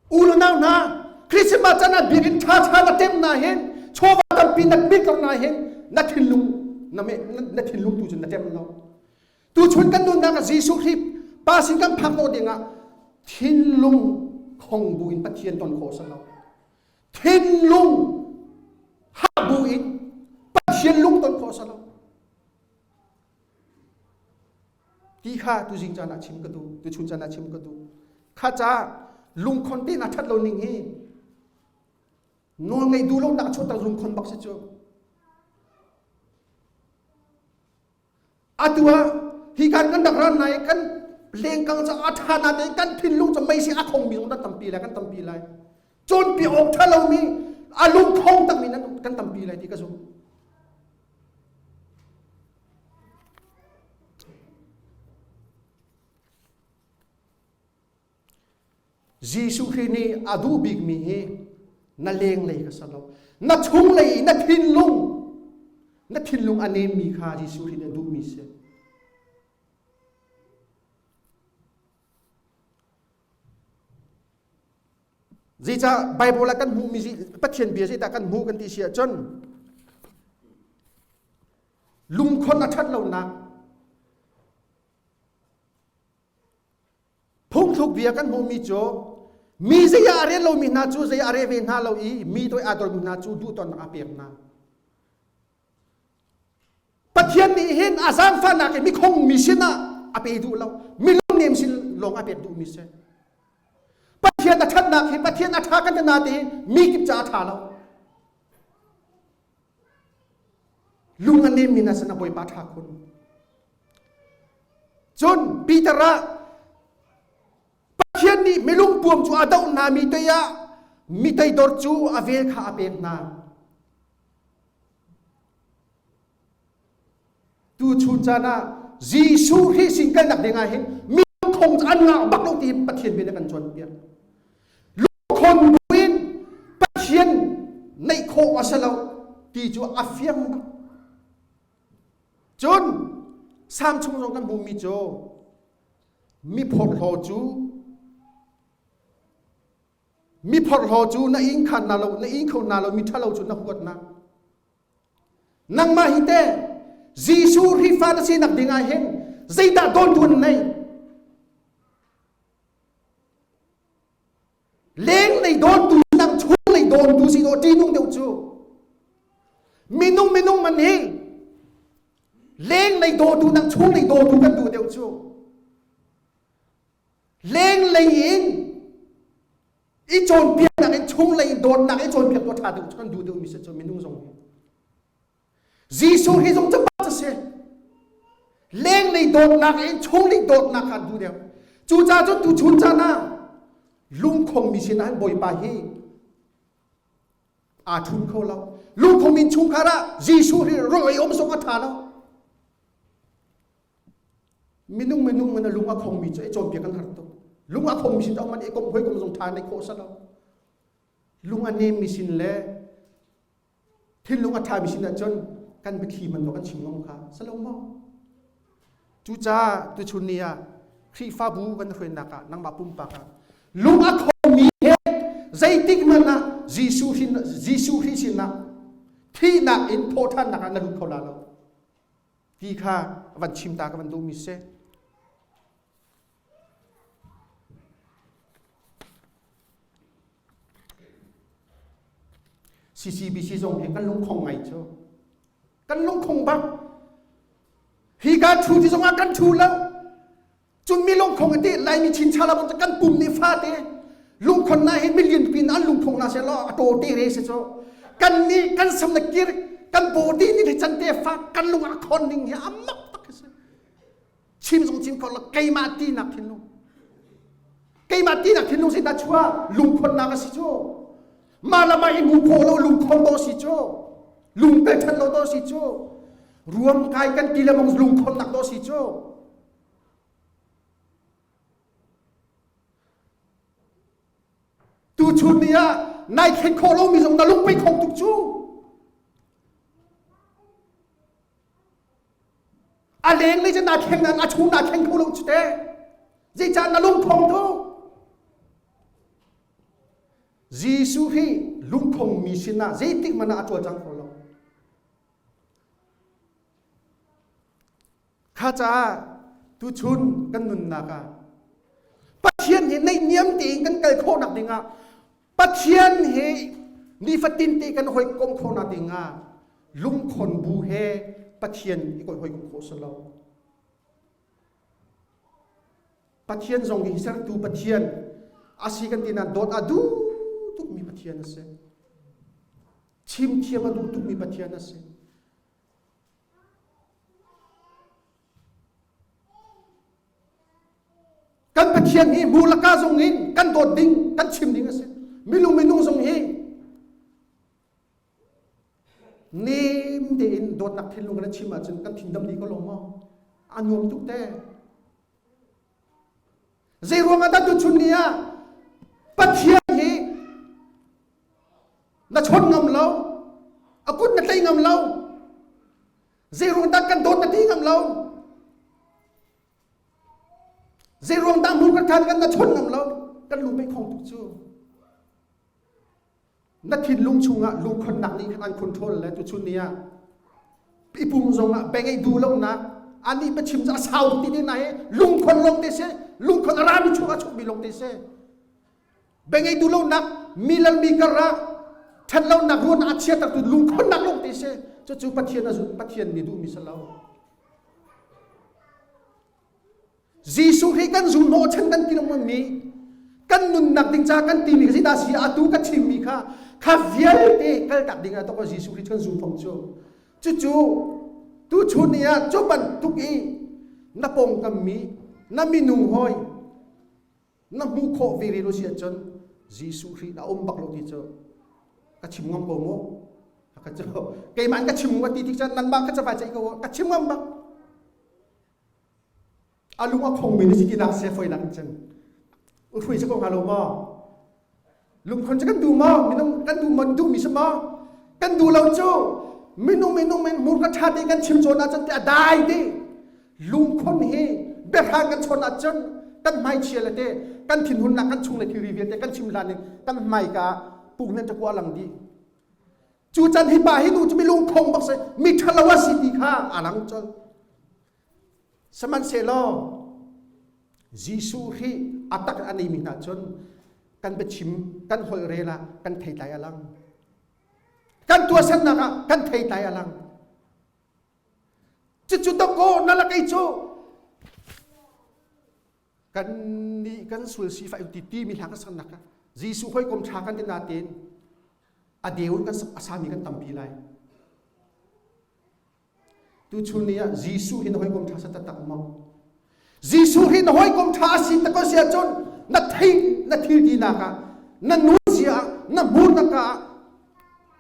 U le nau hna, Christmas caan ah biakinn ṭhaṭha na tem na hin, chawva tampi na mit na hin, na thinlung na, na thinlung tu cun na tem lo. Tuchun kan nunnak ah Jesuh Khrih Pa sin kan phak lo dingah thinlung khong bu in Pathian ton khawh si lo. Thinlung hah bu in Pathian lung ton khawh si lo. Ti kha tuzing caan ah chim ka duh, tuchun caan ah chim ka duh. Kha ca lungkhon te na ṭhat lo ning hi nawl ngei duh lo nak chuahter lungkhon bak si cu. Atu ah hi kan kan rak ran nai kan lengkang ca a ṭha na tein kan thinlung ca meisi a khongmi zong kan tampi lai kan tampi lai. Cawnpi awk ṭha lomi a lungkhong takmi nan kan tampi lai ti ka zumh. Jesuh Khrih nih a duh bikmi hi na lenglei kha si lo. Na chunglei i na thinlung na thinlung a nemmi kha Jesuh Khrih nih a duhmi si. Zeicah Bible ah kan hmuhmi Pathian bia zeidah kan hmuh kan ti si ahcun lungkhon a ṭhat lonak phungthluk bia kan hmuhmi cu mi zei ah a rel lomi hna cu zei ah a rel ve hna lo i mi toi aa dormi hna cu duhtonnak a pek hna Pathian nih hin a zaangfahnak i mikhong mi sinah a pe duh lo mi lungnem sin lawng a pek duhmi si Pathian a ṭhatnak hi Pathian a ṭha kan ti na te mi kip ca a ṭha lo Lung a nemmi na sin a Bawipa ṭha khun. Cun Peter ah Pathian nih milung puam cu a doh hna mi te ah mi teidor cu a vel kha a pek hna. Tu chun caan ah Jesuh Khrih sin kalnak ding ah hin mi khong an ngah bak lo ti Pathian bia nih kan cawnpiak. Lungkhon buin Pathian neih khawh a si lo ti cu a fiang bak. Cun Salm chung zong kan hmuhmi cu mi phorhlaw cu mi phorhlaw cu na ing khan na lo na ing kho na lo mi ṭhalo cu na huat na nangmah hi teh Jesuh Khrihfa na sinak ding ah hin zeidah dawntu na nei Lenglei dawntu nang chunglei dawntu si dawh ṭihnung deuh cu. Minung minung man hi lenglei dawtu nang chunglei dawtu kan duh deuh cu. Lenglei in I cawnpiaknak in chunglei in dawtnak i cawnpiak tu ṭha deuh kan duh deuh mi si cu minung zong hi. Jesuh hi zong cu a si. Lenglei dawtnak in chunglei dawtnak kha an duh deuh. Cucaah cun tuchun caan ah lungkhong mi sinah hin Bawipa hi aa ṭhum kho lo. Lungkhong in chungkhar ah Jesuh hi rawl ei um zong a ṭha lo. Minung minung in a lung a khongmi cu i cawnpiak an har tuk. Lung a khongmi sin man i komh hawikom zong ṭha nei khawh sa lo. Lung a nemmi sin le thinlung a ṭhami sin ahcun kan biathli hmanh kan chim ngam kha sa lo maw? Cucaah tuchun ni ah Khrihfabu kan hruainak ah nangmah pumpak ah lung a khongmi he zeitik hmanh ah Jesuh Jesuh Khrih sinah thihnak in thawhṭhannak ah na lut kho la lo. Ti kha van chim ta ka van duhmi si. CCBC zong hi kan lungkhong ngai cu. Kan lungkhong bak. Hi ka thu ti zongah kan thu lo. Cun mi lungkhong ti Laimi chincha la bang kan pum nih fate lungkhon na hi million pin an lungkhong na se lo a to te re se cho. Kan nih kan sam na kir kan body nih he chan te fa kan lung a khon ning hi amak tak si. Chim zong chim kho lo keimah ti nak thinlung. Keimah ti nak thinlung si ta chua lungkhon nak a si cu. Mah le mah i hmu khawh lo lungkhon to si cu. Lung pe ṭhan lo to si cu. Ruam kai kan ti le mong lungkhon nak to si cu. Tuchun ni ah nai thlen khawh lomi zong na lungpei khong tuk cu. A leng lei cu naa thleng nain a chung naa thleng kho lo cu te. Zeicah na lungkhong tuk? Jesuh hi lungkhong mi sinah zeitik hmanh ah a cawlcang kho lo. Kha caah tuchun kan nunnak ah Pathian hi naihniam tein kan kal khawhnak dingah Pathian hi nifatin te kan hawikom khawhnak dingah lungkhon bu he Pathian i hawikom khawh si lo. Pathian zong hi sertu Pathian a si kan ti nain dawt a duh tukmi Pathian a si. Chim thiam a duh tukmi Pathian a si. Kan Pathian hi hmu laka zong in kan dawt ding, kan chim ding a si. Minung minung zong hi nem tein dawtnak thinlung kan chim ahcun kan thin dam dih ko lo maw? A nuam tuk te. Zei ruang ah dah tuchun ni ah Pathian hi na chawt ngam lo, a kut na tlei ngam lo, zei ruang dah kan dawt na ti ngam lo, zei ruang dah hmur kan kan na chawt ngam lo, kan lung pei khong tuk cu. Na thinlung chungah lungkhonnak nih khan an control le tuchun ni ah i pum zongah bengei duh lonak ani biachim cu a sau ti te na hi lungkhon lawng te si lungkhon a rami chung a chukmi lawng te si bengei duh lonak mi lal mi kar ah ṭhat lonak ruan a chiater tu lungkhonnak lawng te si cucu Pathian a Pathian nih duhmi si lo Jesuh hi kan zum hnawhchan kan ti lengmang mi kan nunnak ding ca kan timi khi dah si atu ka chimmi kha kha vialte kaltak ding ah to Jesuh Khrist kan zum fong cu cucu tu chun ni ah cu bantuk i na pawngkam mi na minung hoi na hmuh khawh ve rih lo si ahcun Jesuh Khrih na um bak lo ti cu ka chim ngam ko mu ka cu keimah ka chim ngam ti tik cun nanmah ka cavai ceih ko ka chim ngam bak A lung a khongmi na si tinak se foinak in cun hrui si ko hnga lo maw? Lungkhon cu kan duh maw? Minung kan duh maw? Duhmi si maw? Kan duh lo cu minung minung men hmurka ṭha tein kan chim cawn ahcun ti a dai te lungkhon hi biahrang kan chawn ahcun kan hmaichia le te kan thinhunnak kan chung le thilri vialte kan chim hlan in kan hmaika pung nan ṭakua lang dih Cu can hi pa hi nu cu mi lungkhong bak si, mi ṭhalo a si ti kha a lang colh. Sihmanhsehlaw Jesuh hi a tak a neimi hna cun kan biachim, kan holh rel ah kan theitlai a lang. Kan tuahsernak ah kan theitlai a lang. Cucu dawkaw na la kei cu kan nih kan sul sifah ti ti mi hla kan saknak ah. Jesuh hawikom ṭha kan ti nain a deu in kan a sami kan tampi lai. Tuchun ni ah Jesuh hi na hawikom ṭha sa taktak maw? Jesuh hi na hawikom ṭha a si tak ko si ahcun na thei na thil tinak ah na nun zia ah na hmurnak ah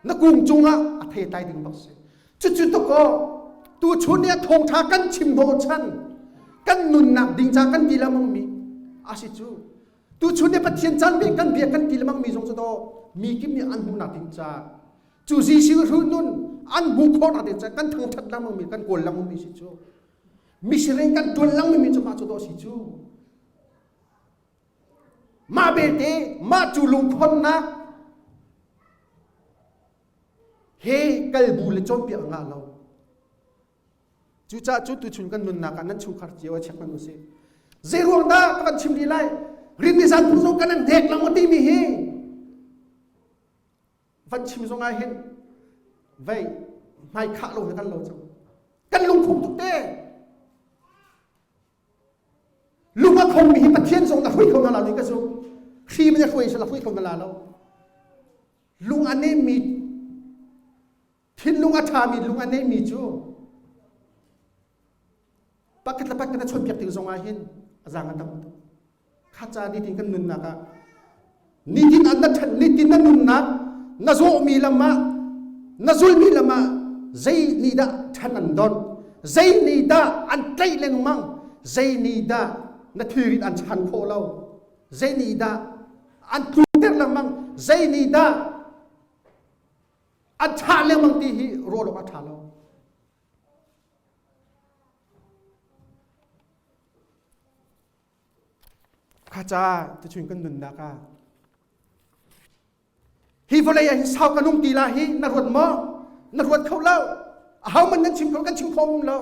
na kung cungah a thei tai ding bak si. Cucu tuk aw tuchun ni ah thawngṭha kan chim hnawhchan kan nunnak ding ca kan ti lengmang mi a si cu. Tuchun ni Pathian caan bik kan bia kan ti lengmang mi zong cu daw mi kip nih an hmuhnak ding ca cu Jesuh nun an hmuh khawhnak ding ca kan thangṭhat lengmang mi kan kawl lengmang mi si cu. Missionary kan ṭuan lengmang mi cu mah cu daw si cu. Mah belte mah cu lungkhonnak he kalbu le cawnpiak ngah lo. Cucaah cu tuchun kan nunnak ah nan chungkhar cio ah check hmanh usih. Zei ruang dah ka van chim rih lai? Rin ni zan phung zong kan an hnek lang maw timi hi van chim zong ah hin vei hmai khah lo he kan lo cang. Kan lungkhung tuk te. Lung a khongmi hi Pathian zong na hrui kho na la ni ka zum. Hri man hruai sala hrui kho na la lo. Lung a nemmi thinlung a ṭhami lung a neimi cu pakhat le pakhat na chawnhpiak tik zong ah hin a zaang a dam tuk. Kha ca nitin kan nunnak ah nitin an na ṭhan nitin na nunnak na zawhmi lam ah na zulmi lam ah zei nih dah ṭhan an donh zei nih dah an tlaih lengmang zei nih dah na thilrit an chan khawh lo zei nih dah an tlukter lengmang zei nih dah an chah lengmang ti hi ruah awk a ṭha lo. Kha ca tuchun kan nunnak ah hi vawlei ah hin sau ka nung ti la hi na ruat maw? Na ruat kho lo. Aho man nan chim kho kan chim kho um lo.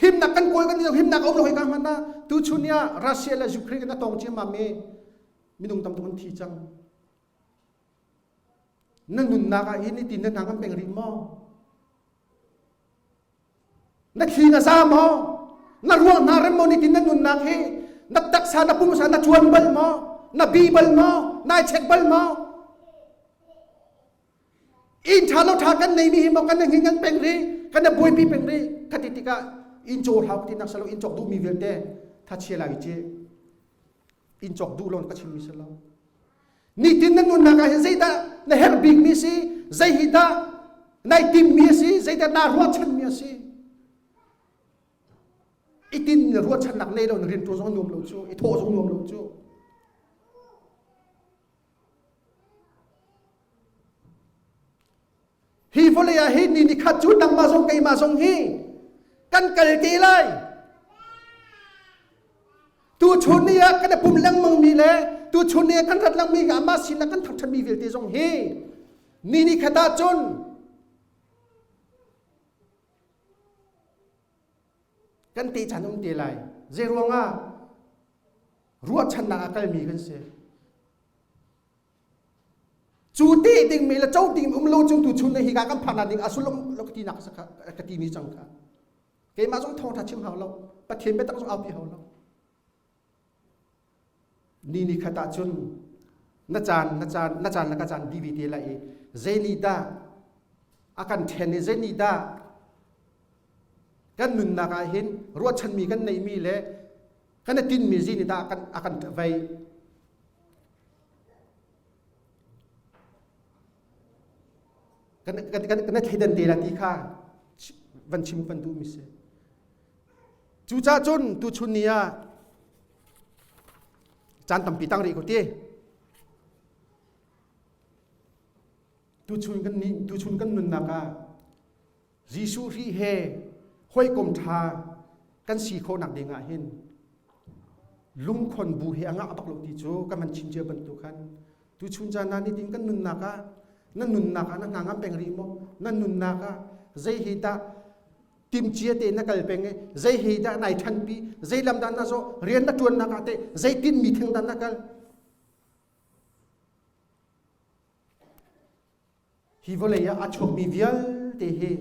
Himnak kan kawl kan himnak a um lo hoi ka hman na tuchun ah Russia le Ukraine na tong ciammam i minung tam tuk an thi cang. Na nunnak ah hin nitin na hna kan peng rih maw? Na thli na za maw? Na ruang hna rem maw nitin na nunnak hi? Na taksa na pumsa na chuan bal maw? Na bi bal maw? Nai check bal maw? Inn ṭha lo ṭha kan neimi hi maw kan hing kan peng rih kan buaipi peng rih khati tikah inn caw hlau ti nak salo inn cawk duhmi vialte thachia lai ci inn cawk duh lo ka chimmi si lo nitin na nunnak ah hin zeidah na herh bikmi si zei hi dah nai timmi a si zeidah naa ruahchanmi a si itin na ruahchannak nei lo na rian ṭuan zong nuam lo cu i thawh zong nuam lo cu Hi vawlei ah hin ni ni khat cu nangmah zong keimah zong hi kan kal te lai. Tu chun ni ah kan i pum lengmang mi le tu chun ni ah kan rat lengmi amah sinah kan thangṭhat mi vialte zong hi ni ni khat ah cun kan te chan um te lai. Zei ruangah ruahchannak a kalmi kan si. Cu te dingmi le co ding um lo cung tu chun hi ka kan phak ding a sullam lo ka ti nak ka ti mi cang kha. Keimah zong thawngtha chim hau lo, Pathian biatak zong aupi hau lo. Ni ni khat ah cun na caan na caan na caan le ka caan divi te lai i zei nih dah a kan then i zei nih dah kan nunnak ah hin ruahchanmi kan neihmi le kan i tinmi zi nih dah a kan vei kan kan kan kan thleidan te la ti kha van chim van duh mi si cucaah cun tuchun ni ah caan tampi tang rih ko ti tuchun kan ni tuchun kan nunnak ah Jesuh Khrih he hawikom ṭha kan si khawhnak ding ah hin lungkhon bu he a ngah bak lo ti cu kan van chim cia bantuk khan tuchun caan ah nitin kan nunnak ah na nunnak ah na hna ngam peng rih maw na nunnak ah zei hi dah timcia te na kal peng i zei hi dah nai ṭhanpi zei lam dah na zawh rian na ṭuannak ah teh zei tinmi thing dah na kal Hi vawlei ah a chuakmi vialte hi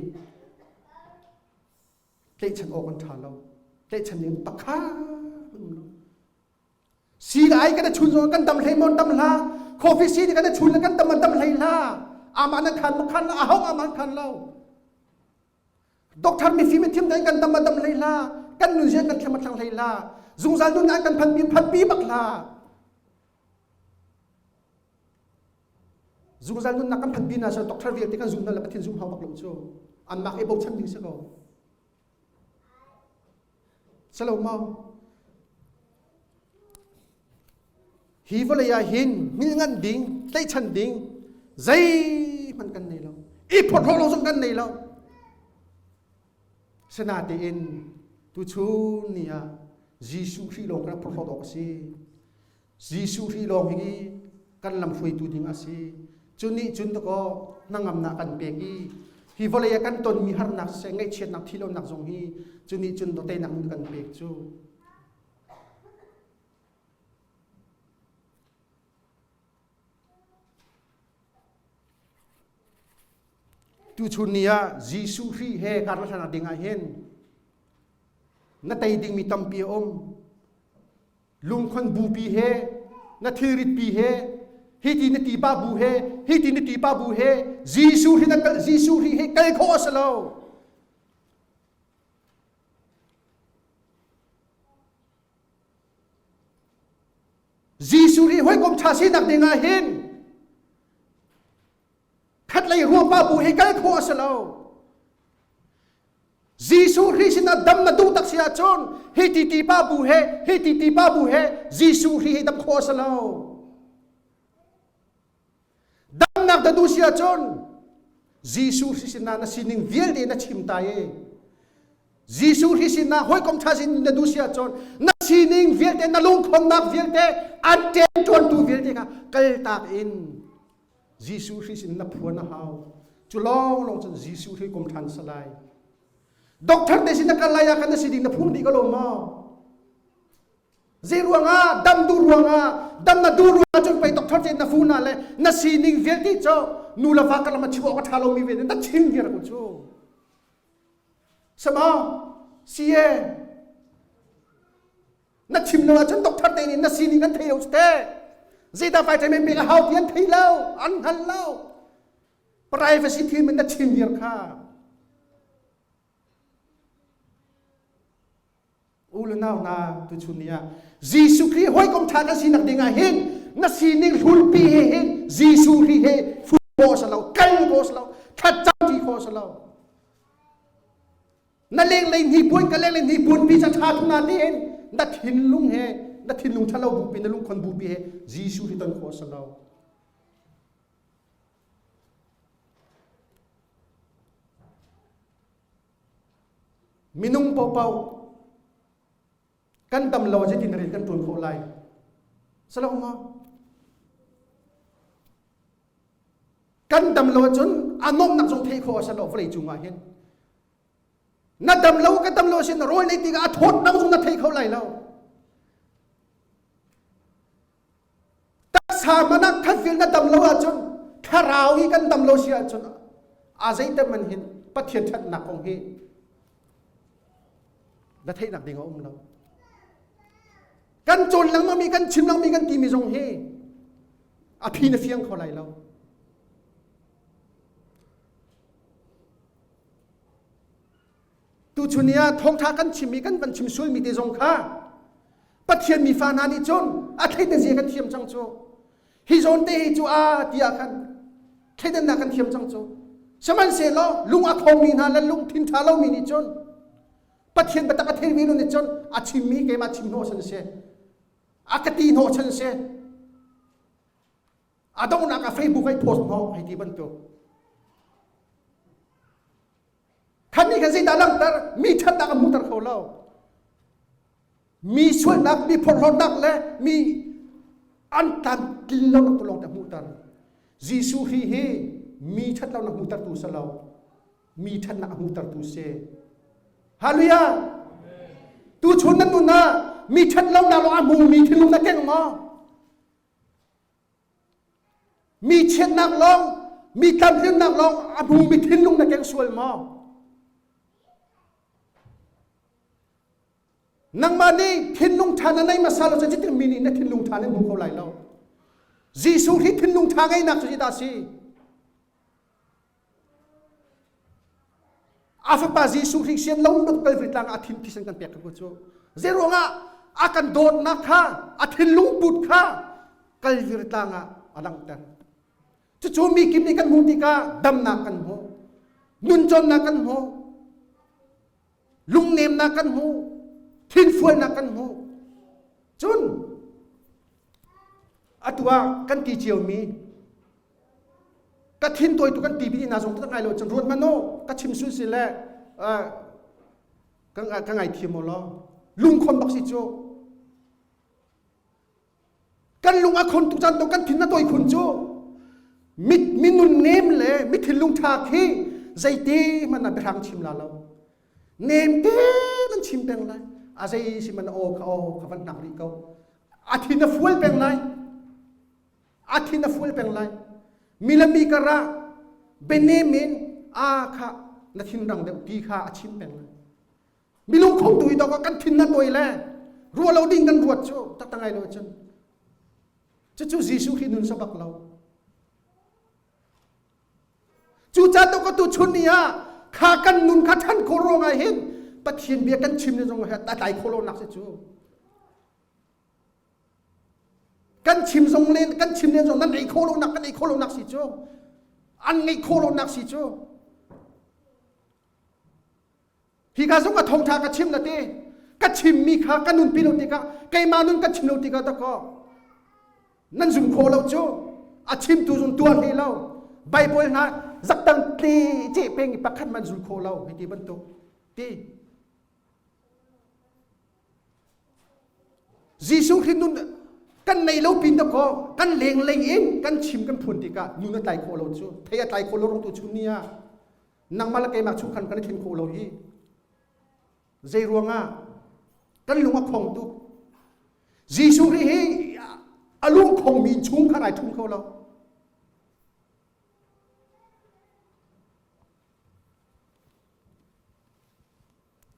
tlaihchan awk an ṭha lo. Tlaihchan ding pakhat um lo. Si le ai kan i chun zong kan dam hlei maw dam hlah. Coffee si kan i chun le kan dam ma dam hlei hlah. Amah nan khan ma khan lo, a hong amah khan lo. Doctor mifim i thim dan kan dam ma dam hlei hlah. Kan nun zian kan thlem ma thlang hlei hlah. Zungzal nun an kan phan pi phan pi bak hlah. Zungzal nunnak kan phan pi na so doctor vialte kan zum na le Pathian zum hau bak lo cu. Annak i bochan ding si ko. Salo maw? Hi vawlei ah hin hngilh ding, tlaihchan ding zeihmanh kan nei lo. I phorhlawh lo zong kan nei lo. Sinatein tuchun ni ah Jesuh Khrih lawng kan phorhlawt awk a si. Jesuh Khrih lawng hi kan lamhruaitu ding a si. Cu nih cun dakaw hnangamnak kan pek i hi vawlei ah kan tonmi harnak siseh ngaihchiatnak thilonak zong hi cu nih cun teinak nun kan pek cu. Tuchun ni ah Jesuh Khrih he karlahlannak ding ah hin na tei dingmi tampi a um. Lungkhon bupi he na thilrit pi he hi ti na ti pa bu he hi ti na ti pa bu he Jesuh hi na kal Jesuh hi he kal khawh a si lo. Jesuh hi hawikom ṭha sinak ding ah hin khatlei ruapa bu he kal khawh a si lo. Jesuh Khrih sinah dam na duh tak si ahcun hi ti ti pa bu he hi ti ti pa bu he Jesuh Khrih hi dam khawh a si lo. Damnak na duh si ahcun Jesuh Khrih sinah na sining vialte na chim ta i Jesuh Khrih sinah hawikom ṭha sin na duh si ahcun na sining vialte na lungkhonnak vialte an ṭenṭuantu vialte kha kaltak in Jesuh Khrih sin na phuan a hau. Cu lawnglawng cun Jesuh Khrih kom ṭhan salai. Doctor te sin na kal lai ah khan na si ding na phum dih ko lo maw? Zei ruangah dam duh ruangah dam na duh ruangah cun pei doctor te na fu na le na sining vialte cu nu le va karlak ma chim awk a ṭha lomi ve na chim viar ko cu. Sama si e na chim lo ahcun doctor te nih na sining an thei lo te zeidah vitamin pek a hau ti an thei lo an hngal lo privacy thil min na chim viar kha u le nau hna tuchun ni ah Jesuh Khrih hawikom ṭha kan sinak ding ah hin na sining hlulpi he hin Jesuh Khrih he fu khawh si lo kal khawh si lo thlacam ṭi khawh si lo na lenglei hnipuan ka lenglei hnipuan pi ca ṭha thuna tein na thinlung he na thinlung ṭhalo bupi na lungkhon bupi he Jesuh hi ton khawh si lo Minung paohpaoh kan dam lo zeitin rian kan ṭuan khawh lai? Salo maw? Kan dam lo ahcun a nuamhnak zong theih khawh a si lo vawlei cung ah hin. Na dam lo ka dam lo sin rawl nei tikah a thawtnak zong na thei kho lai lo. Taksa manak khat fil na dam lo ahcun thlarau hi kan dam lo si ahcun a zeitem man hin Pathian ṭhatnak kong hi na theihnak ding a um lo. Kan cawn lengmangmi kan chim lengmangmi kan timi zong hi a phi na fiang kho lai lo. Tuchun ni ah thawngṭha kan chimmi kan van chim sualmi te zong kha Pathian mi fa hna nih cun a thleidan zia kan thiam cang cu. Hi zawn te hi cu a ti ah khan thleidannak kan thiam cang cu. Sihmanhsehlaw lung a khongmi hna le lungthin ṭha lomi nih cun Pathian biatak a theimi nu nih cun a chimmi keimah chim hnawh chan si. A ka ti hnawh chan si. A donghnak ah Facebook ai post hnawh hei ti bantuk. Khan nih khan zeidah langhter? Mi ṭhatnak a hmuhter kho lo. Mi sualnak, mi phorhlawtnak le mi an tlamtlin lonak tu lawng te hmuhter. Jesuh Khrih hi mi ṭhatlonak hmuhtertu si lo, mi ṭhatnak a hmuhtertu si. Hallelujah! Tuchun nan nun ah mi ṭhatlonak lawng a hmumi thinlung na keng maw? Mi chiatnak lawng, mi tlamtlinnak lawng a hmumi thinlung na keng sual maw? Nangmah nih thinlung ṭha na nei hmasa lo cun cutin mi nih na thinlung ṭha nan hmu kho lai lo. Jesuh hi thinlung ṭha ngeihnak cu dah si? A fapa Jesuh Khrih sian lo nak Calvary tlang ah a thin thisen kan pek ko cu. Zeiruangah a kan dawtnak kha a thinlung put kha Calvary tlang ah a langhter. Cucu mi kim nih kan hmuh tikah damnak kan hmu, nuncawnnak kan hmu, lungnemnak kan hmu, thinfualnak kan hmu. Cun atu ah kan ti ciomi ka thin tawi tu kan ti bi na zong tak ngai lo cun ruat man ka chim sul si le ka ngai thiam lo lungkhon bak si cu kan lung a khon tuk caan to kan thin na tawi khun cu mit minun nem le mi thinlung tha khi zeite hmanh ah biahrang chim la lo nem te nan chim peng lai a zei si man aw kha aw kha van hnak rih ko a thin a fual peng lai a thin a fual peng lai mi le mi karah benemin a kha na thin rang deuh ti kha a chim peng lai milung khong tu i dok kan thin na tawi le ruah lo ding kan ruat cu tak ngai lo cun cucu Jesuh khi nun sabak lo cu ca to ka tu chun ni ah kha kan nun kha than kho ro ngai hin Pathian bia kan chim ne zong he ta tlai kho lo nak si cu Kan chim zong len kan chim len zong nan ei khawh lonak kan ei khawh lonak si cu an ngeih khawh lonak si cu hi ka zong a thawngtha ka chim na te ka chimmi kha ka nunpi lo tikah keimah nun ka chim lo tikah dakaw nan zum khawh lo cu a chimtu zong tuar hlei lo Bible hna zaktang tle ce peng i pakhat man zul khawh lo hei ti bantuk ti Jesuh Khrih nun kan nei lo pin dakaw kan leng leng in kan chim kan phun tikah nun a tlai khawh lo cu thei a tlai khawh lo rong tu chun ni ah nangmah le keimah chung khan kan i thlen khawh lo hi zei ruangah kan lung a khong tuk Jesuh Khrih hi a lung khongmi chung khan ai thum kho lo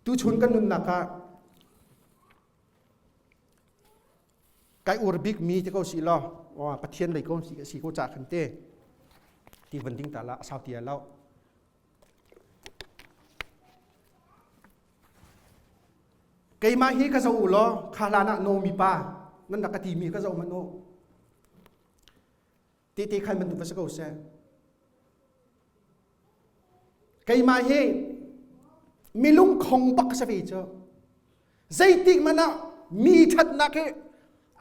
Tuchun kan nunnak ah kai ur bik mi ti ko si law Pathian lei ko si ko ca khan te ti van ding ta la asau ti lo keimah hi ka zo u law kha hlan ah no mi pa nan rak ka ti mi ka zo man u te te khan bantuk va si ko seh Keimah hi milung khong bak ka si ve cu. Zeitik hmanh ah mi ṭhatnak hi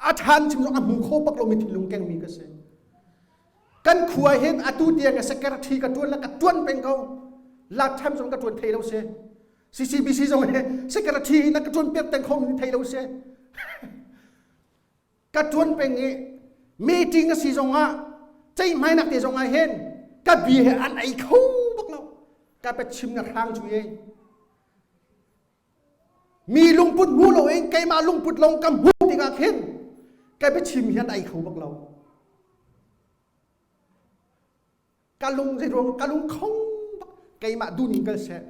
a ṭhan chim zong a hmu kho bak lomi thinlung kengmi ka si. Kan khua hin atu tiang secretary ka ṭuan le ka ṭuan peng ko. Lifetime zong ka ṭuan thei lo si. CCBC zong hi secretary na ka ṭuan piak teng kho thei lo si. Ka ṭuan peng i meeting a si zongah ceihmainak te zongah hin ka bia he an ei kho bak lo. Ka pe chim na hrang cu ye. Mi lungput hmu lo in keimah lungput lawng ka hmuh tikah khin ka biachim hi an ei kho bak lo. Ka lung zei ruang ka lung khong bak keimah duhning kal seh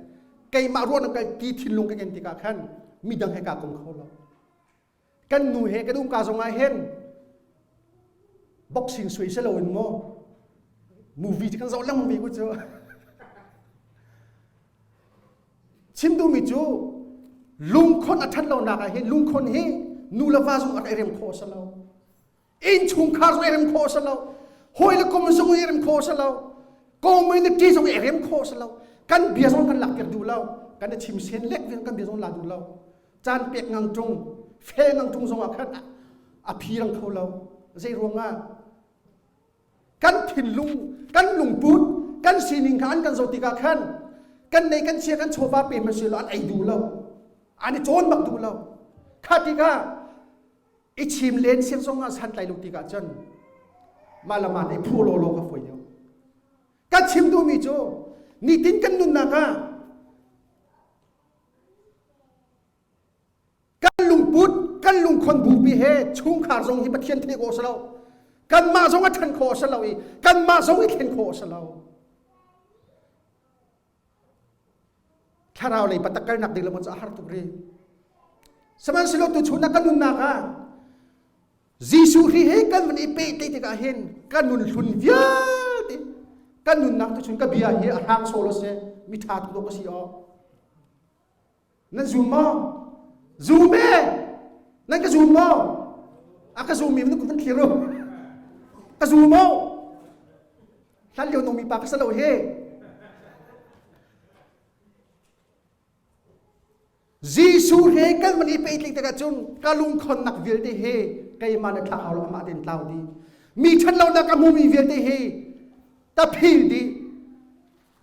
keimah ruahnak kal ti thinlung ka ken tikah khan midang he kaa kom kho lo. Kan nu he kan umka zong ah hin boxing sui se lo in maw movie cu kan zoh lengmang ve ku cu. Chim duhmi cu lungkhon a ṭhat lonak ah hin lungkhon hi nu le va zong a rem khawh a si lo. Innchungkhar zong i rem khawh a si lo. Hawi le kum zong i rem khawh a si lo. Community zong i rem khawh a si lo. Kan bia zong kan lak piak duh lo. Kan i chim sen lek kan bia zong la duh lo. Caan pek ngang ṭung, fel ngang ṭung zong ah khan a phi rang kho lo. Zei ruangah? Kan thinlung, kan lungput, kan sining kha an kan zoh tikah khan kan nei kan chia kan chawva pe hmanh lo an ei duh lo. An i cawn bak duh lo. Kha tikah i chim len siang zong ah santlai lo tikah cun mah le mah nih phu law law ka fawi deuh. Ka chim duhmi cu nitin kan nunnak ah Kan lungput, kan lungkhon bupi he chungkhar zong hi Pathian thei khawh a si lo. Kanmah zong a ṭhan khawh a si lo i kanmah zong i thlen khawh a si lo. Thlarau lei patak kalnak ding le cu a har tuk rih. Sihmanhsehlaw tuchun ah kan nunnak ah Jesuh Khrih he kan van i pehtlaih tikah hin kan nun hlun vialte kan nunnak tuchun ka bia hi a hrang sawh lo seh mi ṭha tuk dawh ka si aw. Nan zum maw? Zum e! Nan ka zum maw? A ka zum mi van thlir u. Ka zum maw? Hlan lio nung mi pa ka sa lo he. Jesuh he kan van i pehtlaih tikah cun ka lungkhonnak vialte he keimah na thlah hau lo amah tein tlau dih. Mi ṭhatlonak a hmumi vialte he ka phil dih.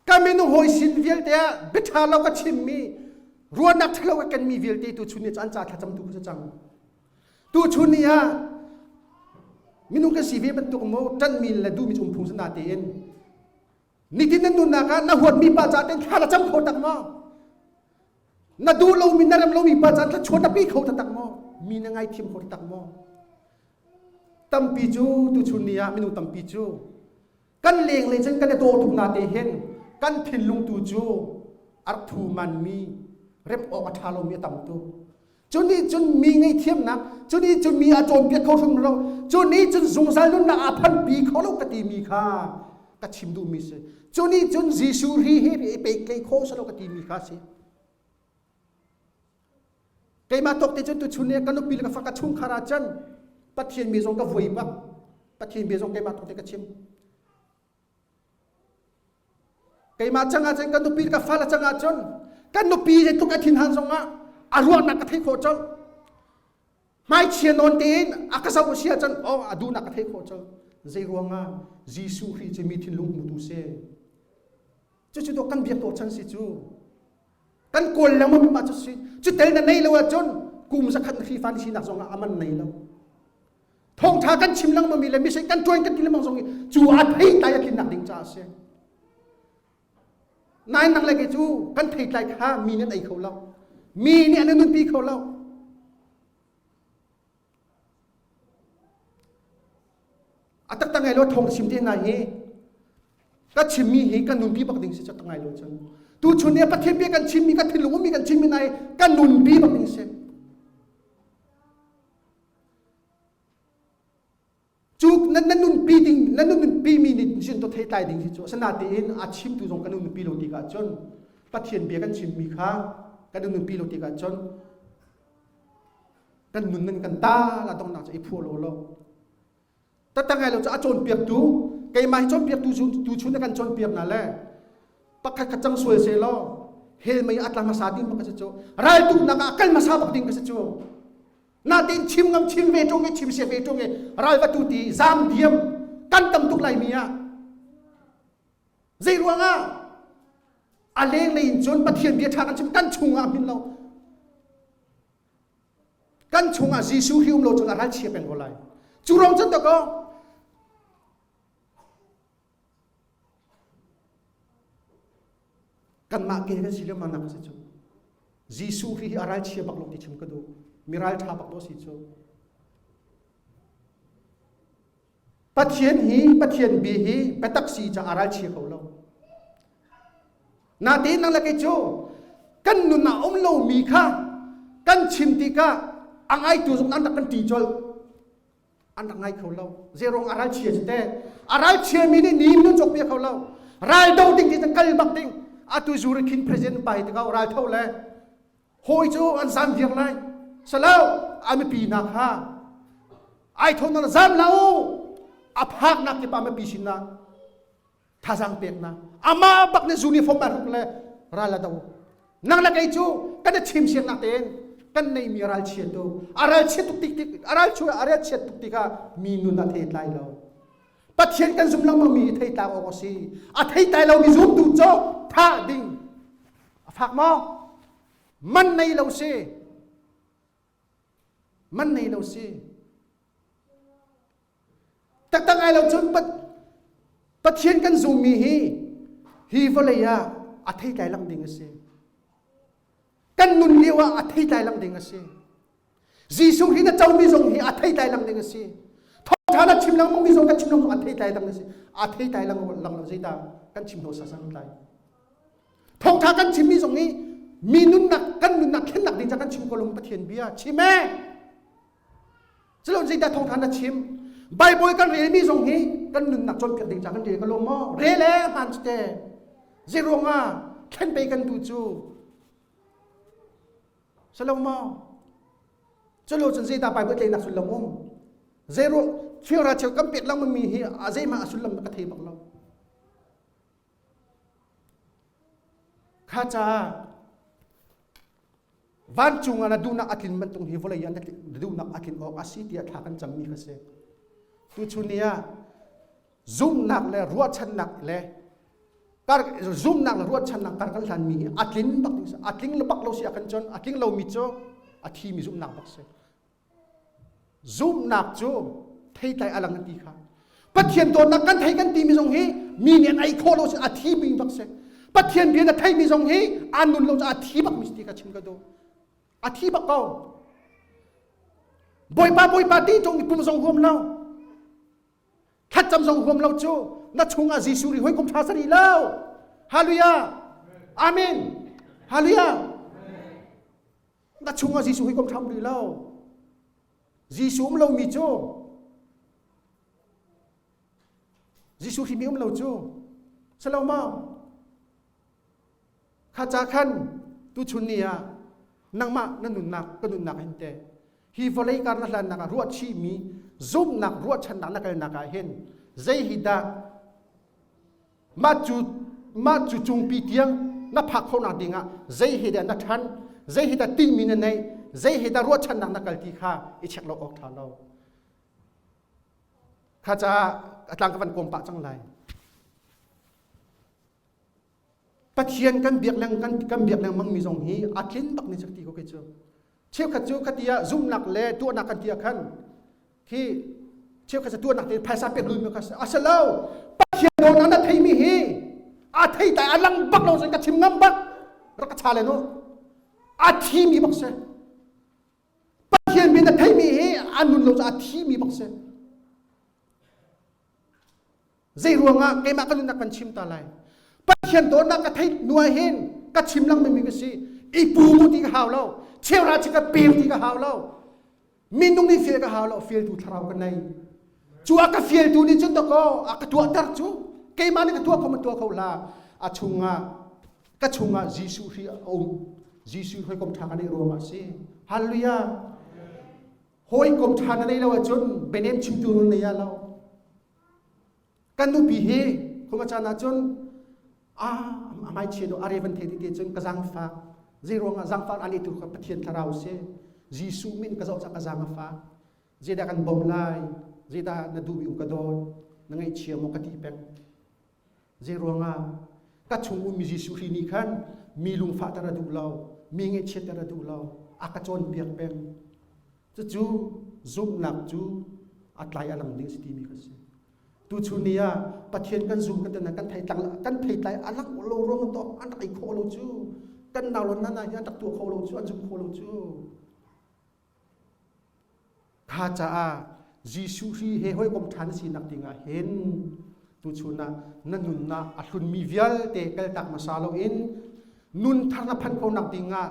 Ka minung hawi sin vialte ah biaṭha lo ka chimmi ruahnak ṭhalo ka kenmi vialte tu chun ni cu an ca thlacamtu ka si cang. Tu chun ni ah minung kan si ve bantuk maw ṭanhmi le duhmi cu um phung si na tein Nitin na nunnak ah na huatmi pa ca ten thla na cam kho tak maw? Na duh lomi na rem lomi pa ca thla chuan na pi kho taktak maw? Mi na ngaithiam kho taktak maw? Tampi cu tuchun ni ah minung tampi cu kan leng le cun kan i daw tuk na te hin kan thinlung tu cu a rak thu manmi rem awk a ṭha lomi a tam tuk. Cu nih cun mi ngaihthiamnak, cu nih cun mi a cawnpiak kho hrim lo, cu nih cun zungzal nunnak a phanpi kho lo ka timi kha ka chim duhmi si. Cu nih cun Jesuh ri he i pehtlaih khawh si lo ka timi kha si. Keimah tawk te cun tuchun ni ka nupi le ka fa ka chungkhar ah cun Pathian mi zong ka vui bak. Pathian bia zong keimah tawk te ka chim. Keimah cang ah cun kan nupi ka fale cang ah cun kan nupi zeitluk a thinhan zongah a ruahnak ka theih khawh colh. Hmaichia nawn tein a ka zoh si ahcun oh a duhnak ka theih khawh colh. Zei ruangah Jesuh Khrih cu mi thinlung hmutu si. Cucu to kan biak to chan si cu. Kan kawl lengmang mi mah cu si. Cu tel na nei lo ahcun kum zakhat na Khrihfa ni sinak zongah a man nei lo. Thawngṭha kan chim lengmang mi le mission kan ṭuan kan ti lengmang zong hi cu a theitlai a tlinnak ding caah a si. Nain nang le kei cu kan theitlai kha mi nih an ei kho lo. Mi nih an nunpi kho lo. A taktak ngai lo thawng chim te hna hi ka chimmi hi kan nunpi bak ding si cu tak ngai lo cun. Tu chun ni Pathian bia kan chimmi kan thinlung ummi kan chimmi nai kan nunpi bak ding si. Cu nan nan nunpi ding nan nunpi mi nih cun to theitlai ding hi cu asinain a chimtu zong kan nunpi lo tikah cun Pathian bia kan chimmi kha kan nunpi lo tikah cun kan nun nan kan ta la dongnak cu i phuah lo lo taktak ngai lo cu a cawnpiaktu keimah hi cawnpiaktu tu chun na kan cawnpiak na le pakhat khat cang sual se law hell mei a tla hmasa ding bak ka si cu raltuknak ah kal hmasa bak ding ka si cu Natin chim ngam chim ve ṭung i chim sia ve ṭung i ral va tu ti zam diam kan tam tuk lai mi ah zei ruangah a lenglei in cun Pathian bia ṭha kan chim kan chungah hmin lo kan chungah Jesuh hi um lo cun a ral chia peng ko lai cu rong cun to ko Kanmah ke kan si lio nak si cu. Jesuh hi a ralchia bak lo ti chim ka duh. Mi ralṭha bak lo si cu. Pathian hi Pathian bi hi biatak si ca a ralchia ko lo. Natein nang le kei cu kan nun ah um lomi kha kan chim tikah a ngaitu zong an rak kan ṭi colh. An rak ngai kho lo. Zeirong a ralchia cu teh. A ralchia mi nih nim nun cawk piak kho lo. Ral do ding ti kal bak ding. Atu Zurikhin president pa hi te kau ral tho le hawi cu an zam viar lai. Salo a mipi hna kha ai tho na zam la u. A phak nak ti pa mipi sin na thazang peknak amah bak nih uniform a hruk le ral a do nang le kei cu kan i chim siangnak tein kan neimi ral chia tu a ral chia tuk tik tik a ral chu a ral chiat tuk tikah mi nun a thei tlai lo pathian kan zum lengmang mi thei tlai awk a si a thei tlai lo mi zumtu cu thah ding a fak maw man nei lo si man nei lo si Taktak ai lo cun Pathian kan zummi hi hi vawlei ah a theitlai lang ding a si. Kan nun lio ah a theitlai lang ding a si. Jesuh hi na comi zong hi a theitlai lang ding a si. Thawngṭha na chim lengmang mi zong kan chim lengmang a theitlai lang a si. A theitlai lang lang lo zeidah kan chim hno sasang tlai. Thawngṭha kan chimmi zong hi Mi nunnak kan nunnak thlennak ding ca kan chim ko lung Pathian bia chim e. Culo zeidah thawngtha na chim? Bible kan relmi zong hi kan nunnak cawnpiak ding ca kan rel ko lo maw? Rel e hmaan cu te. Zeiruang ah thlen pei kan duh cu? Salo maw? Culo cun zeidah Bible tleinak sullam um? Zeiruang cheu ra cheu kan pek lengmang mi hi a zeihmah a sullam ka thei bak lo. Kha caah vancung ah na duhnak a tlin bantuk hi vawlei ah na duhnak a tlin awk a si tiah thla kan cammi kha si. Tuchun ni ah zumhnak le ruahchannak le kar zumhnak le ruahchannak kar kan hlanmi hi a tlin bak a tling bak lo si ah kan cun a tling lomi cu a thimi zumhnak bak si. Zumhnak cu theitlai a lang an ti kha. Pathian dawtnak kan thei kan timi zong hi mi nih an ei khawh lo si a thi mi bak si. Pathian bia na theimi zong hi an nun lo cu a thi bak mi si ti kha chim ka duh. A thi bak ko. Bawipa Bawipa ti ṭung i pum zong huam lo. Thlacam zong huam lo cu na chungah Jesuh ri hawikom ṭha sari lo. Hallelujah. Amen. Hallelujah. Na chungah Jesuh hi kom ṭham rih lo. Jesuh um lomi cu Jesuh hrimi um lo cu salo maw? Kha ca khan tuchun ni ah nangmah na nunnak ka nunnak hin te hi vawlei kar na hlannak ah ruahchihmi zumhnak ruahchannak na kalnak ah hin zei hi dah Mah cu mah cu cungpi tiang na phak khawhnak dingah zei he dah na ṭhan, zei he dah tinhmi na neih, zei he dah ruahchannak na kal ti kha i check lo awk ṭha lo. Kha caah a tlang ka van kawm pah cang lai. Pathian kan biak leng kan kan biak lengmang mi zong hi a tlin bak ni sak ti ko kei cu. Cheukhat cu khatia zumhnak le tuahnak kan ti ah khan khi cheukhat cu tuahnak te phaisa pek lui mi kha a si lo. Pathian dawtnak na theimi hi a thei tai a lang bak lo cun ka chim ngam bak rak ka cha le nu a thimi bak si. Pathian min na theimi hi a nun lo cu a thimi bak si. Zei ruangah keimah ka nunnak kan chim ta lai. Pathian dawtnak ka theih hnu ah hin ka chim lengmang ka si. I pu mu ti ka hau lo. Cheura chi ka peu ti ka hau lo. Minung nih fial ka hau lo. Fialtu thlarau ka nei. Cu a ka fialtu nih cun dakaw a ka tuahter cu. Keimah nih ka tuah kho ma tuah kho la. A chungah ka chungah Jesuh hri a um. Jesuh hawikom ṭha ka neih ruangah a si. Hallelujah. Hawikom ṭha na neih lo ahcun bianem chimtu nun nei ah lo. Kan nupi hi khuma caan ahcun a amai chia do are van the ti cun ka zangfak zei ruangah zangfak ani tu kha Pathian thlarau si Jesuh min ka zoh cak ka zang a fak zeidah kan bawmh lai zeidah na duhmi um ka dawt na ngaihchia maw ka ti peng zei ruangah ka chung ummi Jesuh hri nih khan mi lungfahter a duh lo mi ngaihchiatter a duh lo a ka cawnpiak peng Cucu zumhnak cu a tlai a lang ding si timi kha si. Tuchun ni ah Pathian kan zum kan kan thei tlang kan thei tlai a lang lo ruang to an rak ei khawh lo cu kan nau lo nana hi an rak tuah kho lo cu an zum kho lo cu kha caah Jesuh hri he hawikom ṭhan sinak dingah hin tuchun ah na nunnak a hlunmi vialte kaltak hmasa loin nun thar na phan khonak dingah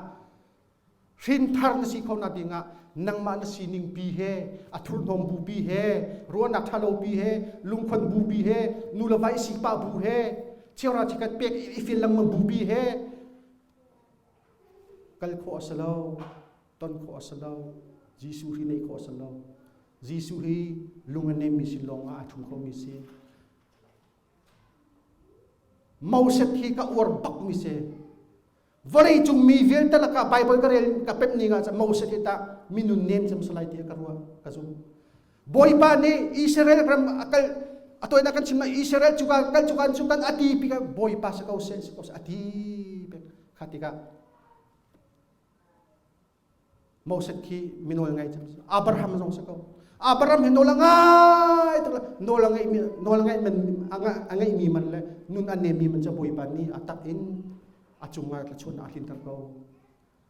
Hrinthar na si kho nak dingah nangmah na sining pi he a thurhnawm bu pi he ruahnak ṭhalo pi he lungkhon bu pi he nu le vai sikpah bu he cheura chikat pek i fil lengmang bu pi he kal khawh a si lo ton khawh a si lo Jesuh hi neih khawh a si lo Jesuh hi lung a nemmi sin lawng ah a ṭhu khomi si Moses hi ka uar bakmi si Vawleicung mi vialte lakah Bible ka rel ka pemh ning ah Moses hi tah minun nem cem salai tiah ka ruah ka zumh. Bawipa nih Israel ram a kal a toinak kan chim Israel cuka kal cuka cu kan ati pi ka Bawipa si ko seh si ko seh ati pek kha tikah Moses khi minawl ngai cem Abraham zong si ko Abraham hi nawl a ngai tuk nawl a ngeih mi nawl a ngeih man a ngeih mi man le nun a nem mi man cu Bawipa nih a tak in a cungah thlachuan a hlinter ko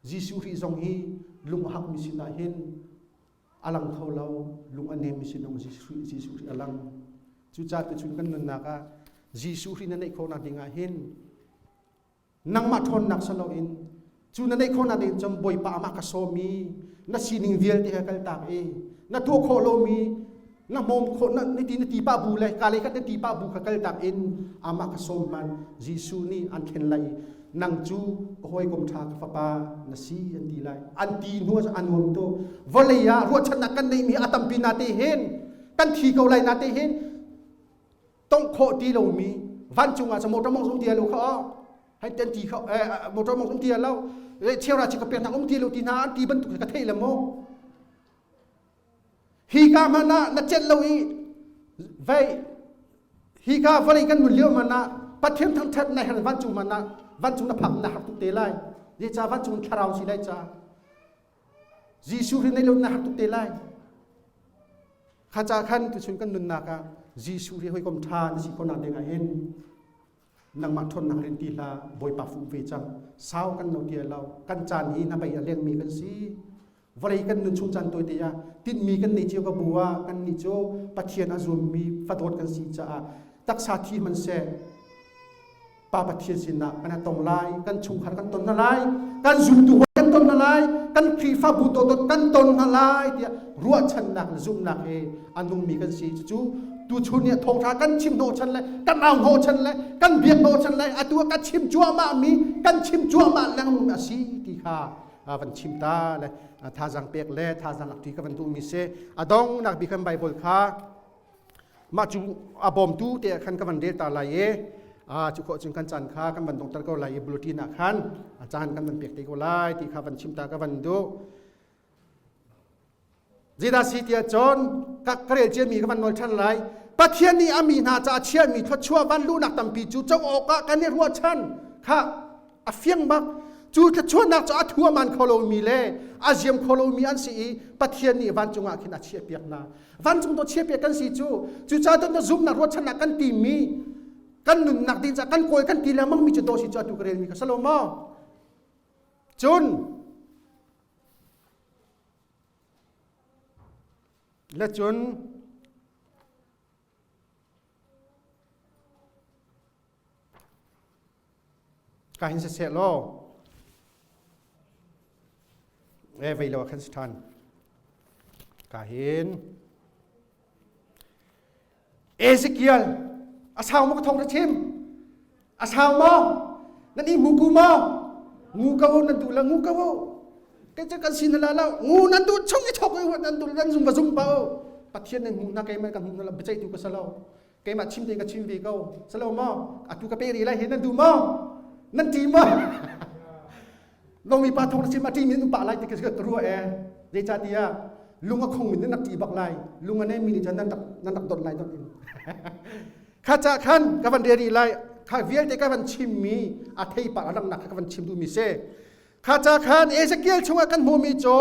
Jesuh Khrih zong hi lung a hak mi sinah hin a lang kho lo lung a nem mi sinong Jesuh Khrih Jesuh Khrih a lang cucaah tuchun kan nunnak ah Jesuh Khrih na neih khawhnak ding ah hin nangmah ṭhawnnak si loin. Cu na neih khawhnak ding cun Bawipa amah ka sawm i na sining vialte he kaltak i na tuah khawh lomi na hmawm khawh na ti na ti pah bu le ka lei khat na ti pah bu kha kaltak in amah ka sawm hman Jesuh nih an thlen lai i nang cu ka hawikom ṭha ka fapa na si an ti lai an ti hnu ah a nuam tuk vawlei ah ruahchannak kan neihmi a tampi na te hin kan thi ko lai na te hin tongh khawh ti lomi vancung ah motor mong zong ti lo kha hai ten ti kha motor mong um ti lo cheura chi ka pek nak um ti lo ti hna an ti bantuk ka thei le mo hi ka man ah na chet lo i vei hi ka vawlei kan nun lio man ah pathian thangthat na her vancung man ah vancung na phak na har tuk te lai ye cha vancung thlarau si lai cha Jesuh hi nei lo na har tuk te lai Kha ca khan tuchun kan nunnak ah Jesuh hi hawikom ṭha na si khawhnak ding ah hin nangmah ṭhawnnak rin ti hlah Bawipa fuh ve cang. Sau kan no ti lo. Kan caan hi na bei a lengmi kan si. Vawlei kan nun chung caan tawite ah tinhmi kan nei cio ka bu ah kan nih cu Pathian a zummi fadawt kan si caah taksa thi hmanhseh Pa Pathian sinah kan tong lai, kan chungkhar kan ton hna lai, kan zumtu hawi kan ton hna lai, kan Khrihfabu dawtdawt kan ton hna lai tiah ruahchannak le zumhnak he a nungmi kan si. Cucu tuchun ni thawngṭha kan chim hnawhchan le kan au hnawhchan le kan biak hnawhchan le atu ah kan chim cuahmah mi kan chim cuahmah lengmang a si ti kha van chim ta le thazang pek le thazang lak ṭi ka van duhmi si. A dongnak bik kan Bible kha mah cu a bawmtu te ah khan ka van rel ta lai i cu khawh cun kan caan kha kan van dongter ko lai i bulletin ah khan a caan kan van pek te ko lai ti kha van chim ta ka van duh Zeidah si tiah cun ka ka rel ciami ka van nawl ṭhan lai Pathian nih a mi hna caah chiahmi thluachuah van luhnak tampi cu co awkah kan i ruahchan kha a fiang bak cu thluachuahnak cu a thuaman kho lomi le a ziam kho lomi an si i Pathian nih vancung ah khin a chiahpiak hna vancung to chiahpiak kan si cu cucaah cun na zumhnak ruahchannak kan timi kan nunnak ding caah kan kawl kan ti lengmang mi cu daw si cu atu ka relmi ka salo maw cun le cun Ka hin siseh law e vei lo khan si ṭhan. Ka hin Ezekiel a sau maw ka thong ra chim a sau maw nan i mu ku maw ngu ko nan duh la ngu ko kai cu kan sin la la ngu nan duh chung i chok nan duh nan zum va zum pa pathian nan hmuh na keimah kan hmuh na la biaceih tu ka sa lo keimah chim te ka chim ve ko salo maw atu ka pe ri lai he nan du maw nan ti maw lomi pa thong chim a ti min pa lai ti ka rua e zeicah tiah lung a khong min nan ti bak lai lung a nei mi nih cun nan rak nan rak dot lai dot in kha cha khan ka van re ri lai kha vialte ka van chim mi a thei pa a langnak kha ka van chim du mi se Kha ca khan Ezekiel chungah kan hmuhmi cu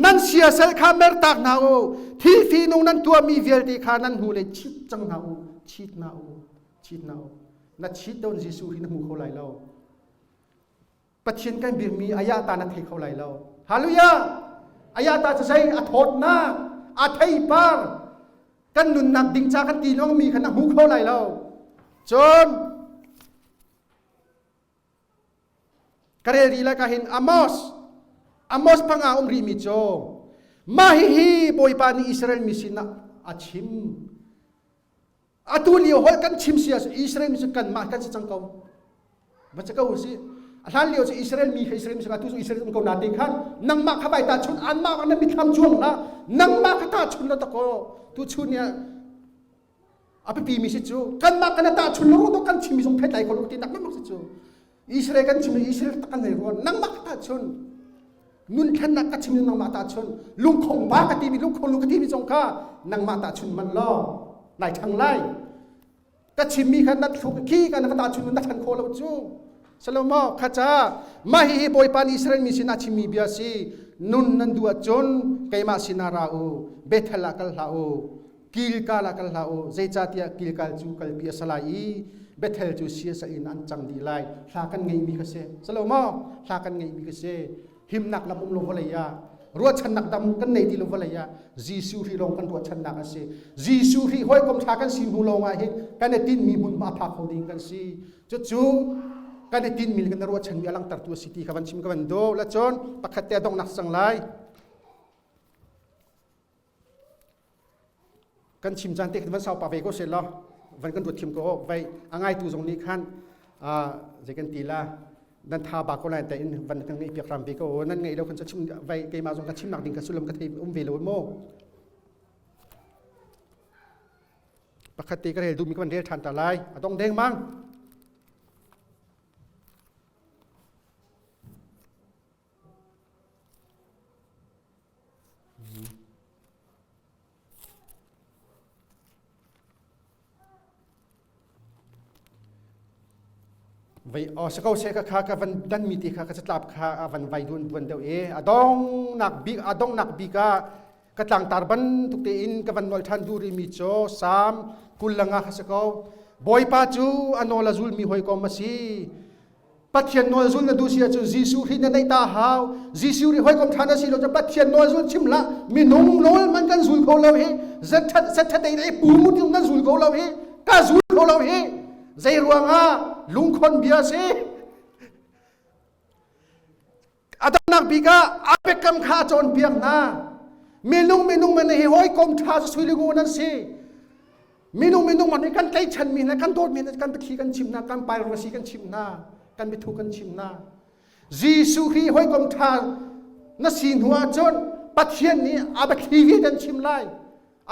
nan siasal kha mertak hna u thil fihnung nan tuahmi vialte kha nan hnu le chit cang hna u chit hna u chit hna u na chit don Jesuh hi na hmu kho lai lo Pathian kan biakmi ayah ta na thei kho lai lo Hallelujah ayah ta cu zei a thawtnak a theipar kan nunnak ding ca kan ti mi kha na hmu kho lai lo cun Ka rel rih lai ka hin Amos Amos panga um rihmi cu mah hihi Bawipa nih Israel mi sinah a chim. Atu lio holh kan chim si ah Israel mi cu kanmah kan si cang ko. Va si ko si. A hlan lio cu Israel mi kha Israel mi si atu cu Israel um ko na te khan nangmah kha vai ta chun anmah na mithlam chuang hlah nangmah kha ta chun la ta ko tu chun nih a biapi mi si cu kanmah kan ta chun lo to kan chim mi zong thei tlai ko lo ti nak nak si cu Israel kan chim Israel tak kan nei ruan nangmah ka ta chun nun thlennak ka chim nangmah ta chun lungkhong ba ka ti mi lungkhong lu ka ti mi zong kha nangmah ta chun man lo nai thang lai ka chim mi kha na thluk khi ka na ta chun na than kho lo cu Salomo kha cha mah hi Bawipa nih Israel mi sinah chimmi bia si nun nan duh ahcun keimah sinah ra u Bethel ah kal hlah u Kilkal ah kal hlah u zeicahtiah Kilkal cu kalpi a si lai i Bethel cu siasal in an cang dih lai hla kan ngeihmi kha si salo maw hla kan ngeihmi kha si himnak lam um lo vawlei ah ruahchannak dam kan nei ti lo vawlei ah Jesuh Khrih lawng kan ruahchannak a si Jesuh Khrih hawikom ṭha kan si hnu lawng ah hin kan i tinhmi hmunhma a phak kho ding kan si cucu. kan i tinmi le kan i ruahchanmi a langhtertu a si ti kha van chim ka van do la cun pakhat te a donghnak sang lai kan chim caan te van sau pa ve ko se law van kan ruat thiam ko vai a ngaitu zong nih khan zei kan ti la nan tha ba ko lai te in van kan ngeih piak ram ve ko nan ngeih lo kan chim vai keimah zong ka chimnak ding ka sullam ka thei um ve lo mo pakhat te ka rel duhmi ka van rel ṭhan ta lai a dong deng mang Vei o se ko se ka kha ka van dan mi te kha ka catlap kha a van vai dun duan deuh e a dong nak bik a dong nak bik ah ka tlangtar bantuk tein ka van nol ṭhan duh rihmi cu Salm 25 kha si ko. Bawipa cu a nawl a zulmi hawikom a si. Pathian nawl zul na duh si ahcun Jesuh Khrih na neih ta hau. Jesuh nih hawikom ṭha na si lo cun Pathian nawl zul chim hlah. Minung nawl man kan zul kho lo hi. Zetṭhat zetṭhat ei pu mu nan zul kho lo hi. Ka zul kho lo hi. Zei ruangah lungkhon bia si. A donghnak bik ah a biakam kha a cawnpiak hna. Minung minung man hi hawikom ṭha cu sui le ngun an si. Minung minung man hi kan tlaichanmi hna, kan dawtmi hna, kan biathli kan chim hna, kan piracy kan chim hna, kan biathu kan chim hna. Jesuh hi hawikom ṭha na si hnu ahcun Pathian nih a biathli vialte an chim lai,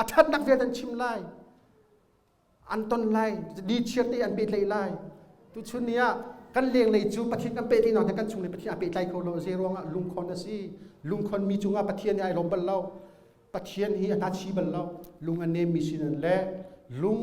a ṭhatnak vialte an chim lai. An ton lai ni chiar te an pehtlaih lai tuchun ni ah kan lenglei cu Pathian kan pehtlaih nak kan chung le Pathian a pehtlai kho lo zei ruangah lungkhon a si lungkhon mi cungah Pathian nih ai lawm bal lo Pathian hi a hna chi bal lo lung a nem mi sin le lung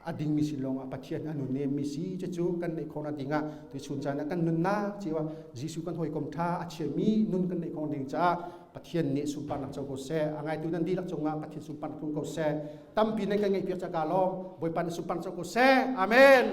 a ding mi sin lawngah Pathian a nun nem mi si cucu kan neih khawh nak dingah tuchun caan ah kan nunnak cio ah Jesuh kan hawikom tha a chiami nun kan neih khawh ding caah Pathian nih sunparnak co ko seh a ngaitu nan dihlak cungah Pathian sunparnak tlung ko seh tampi nan kan ngeihpiak ca ka lawm Bawipa nih sunparnak co ko seh amen.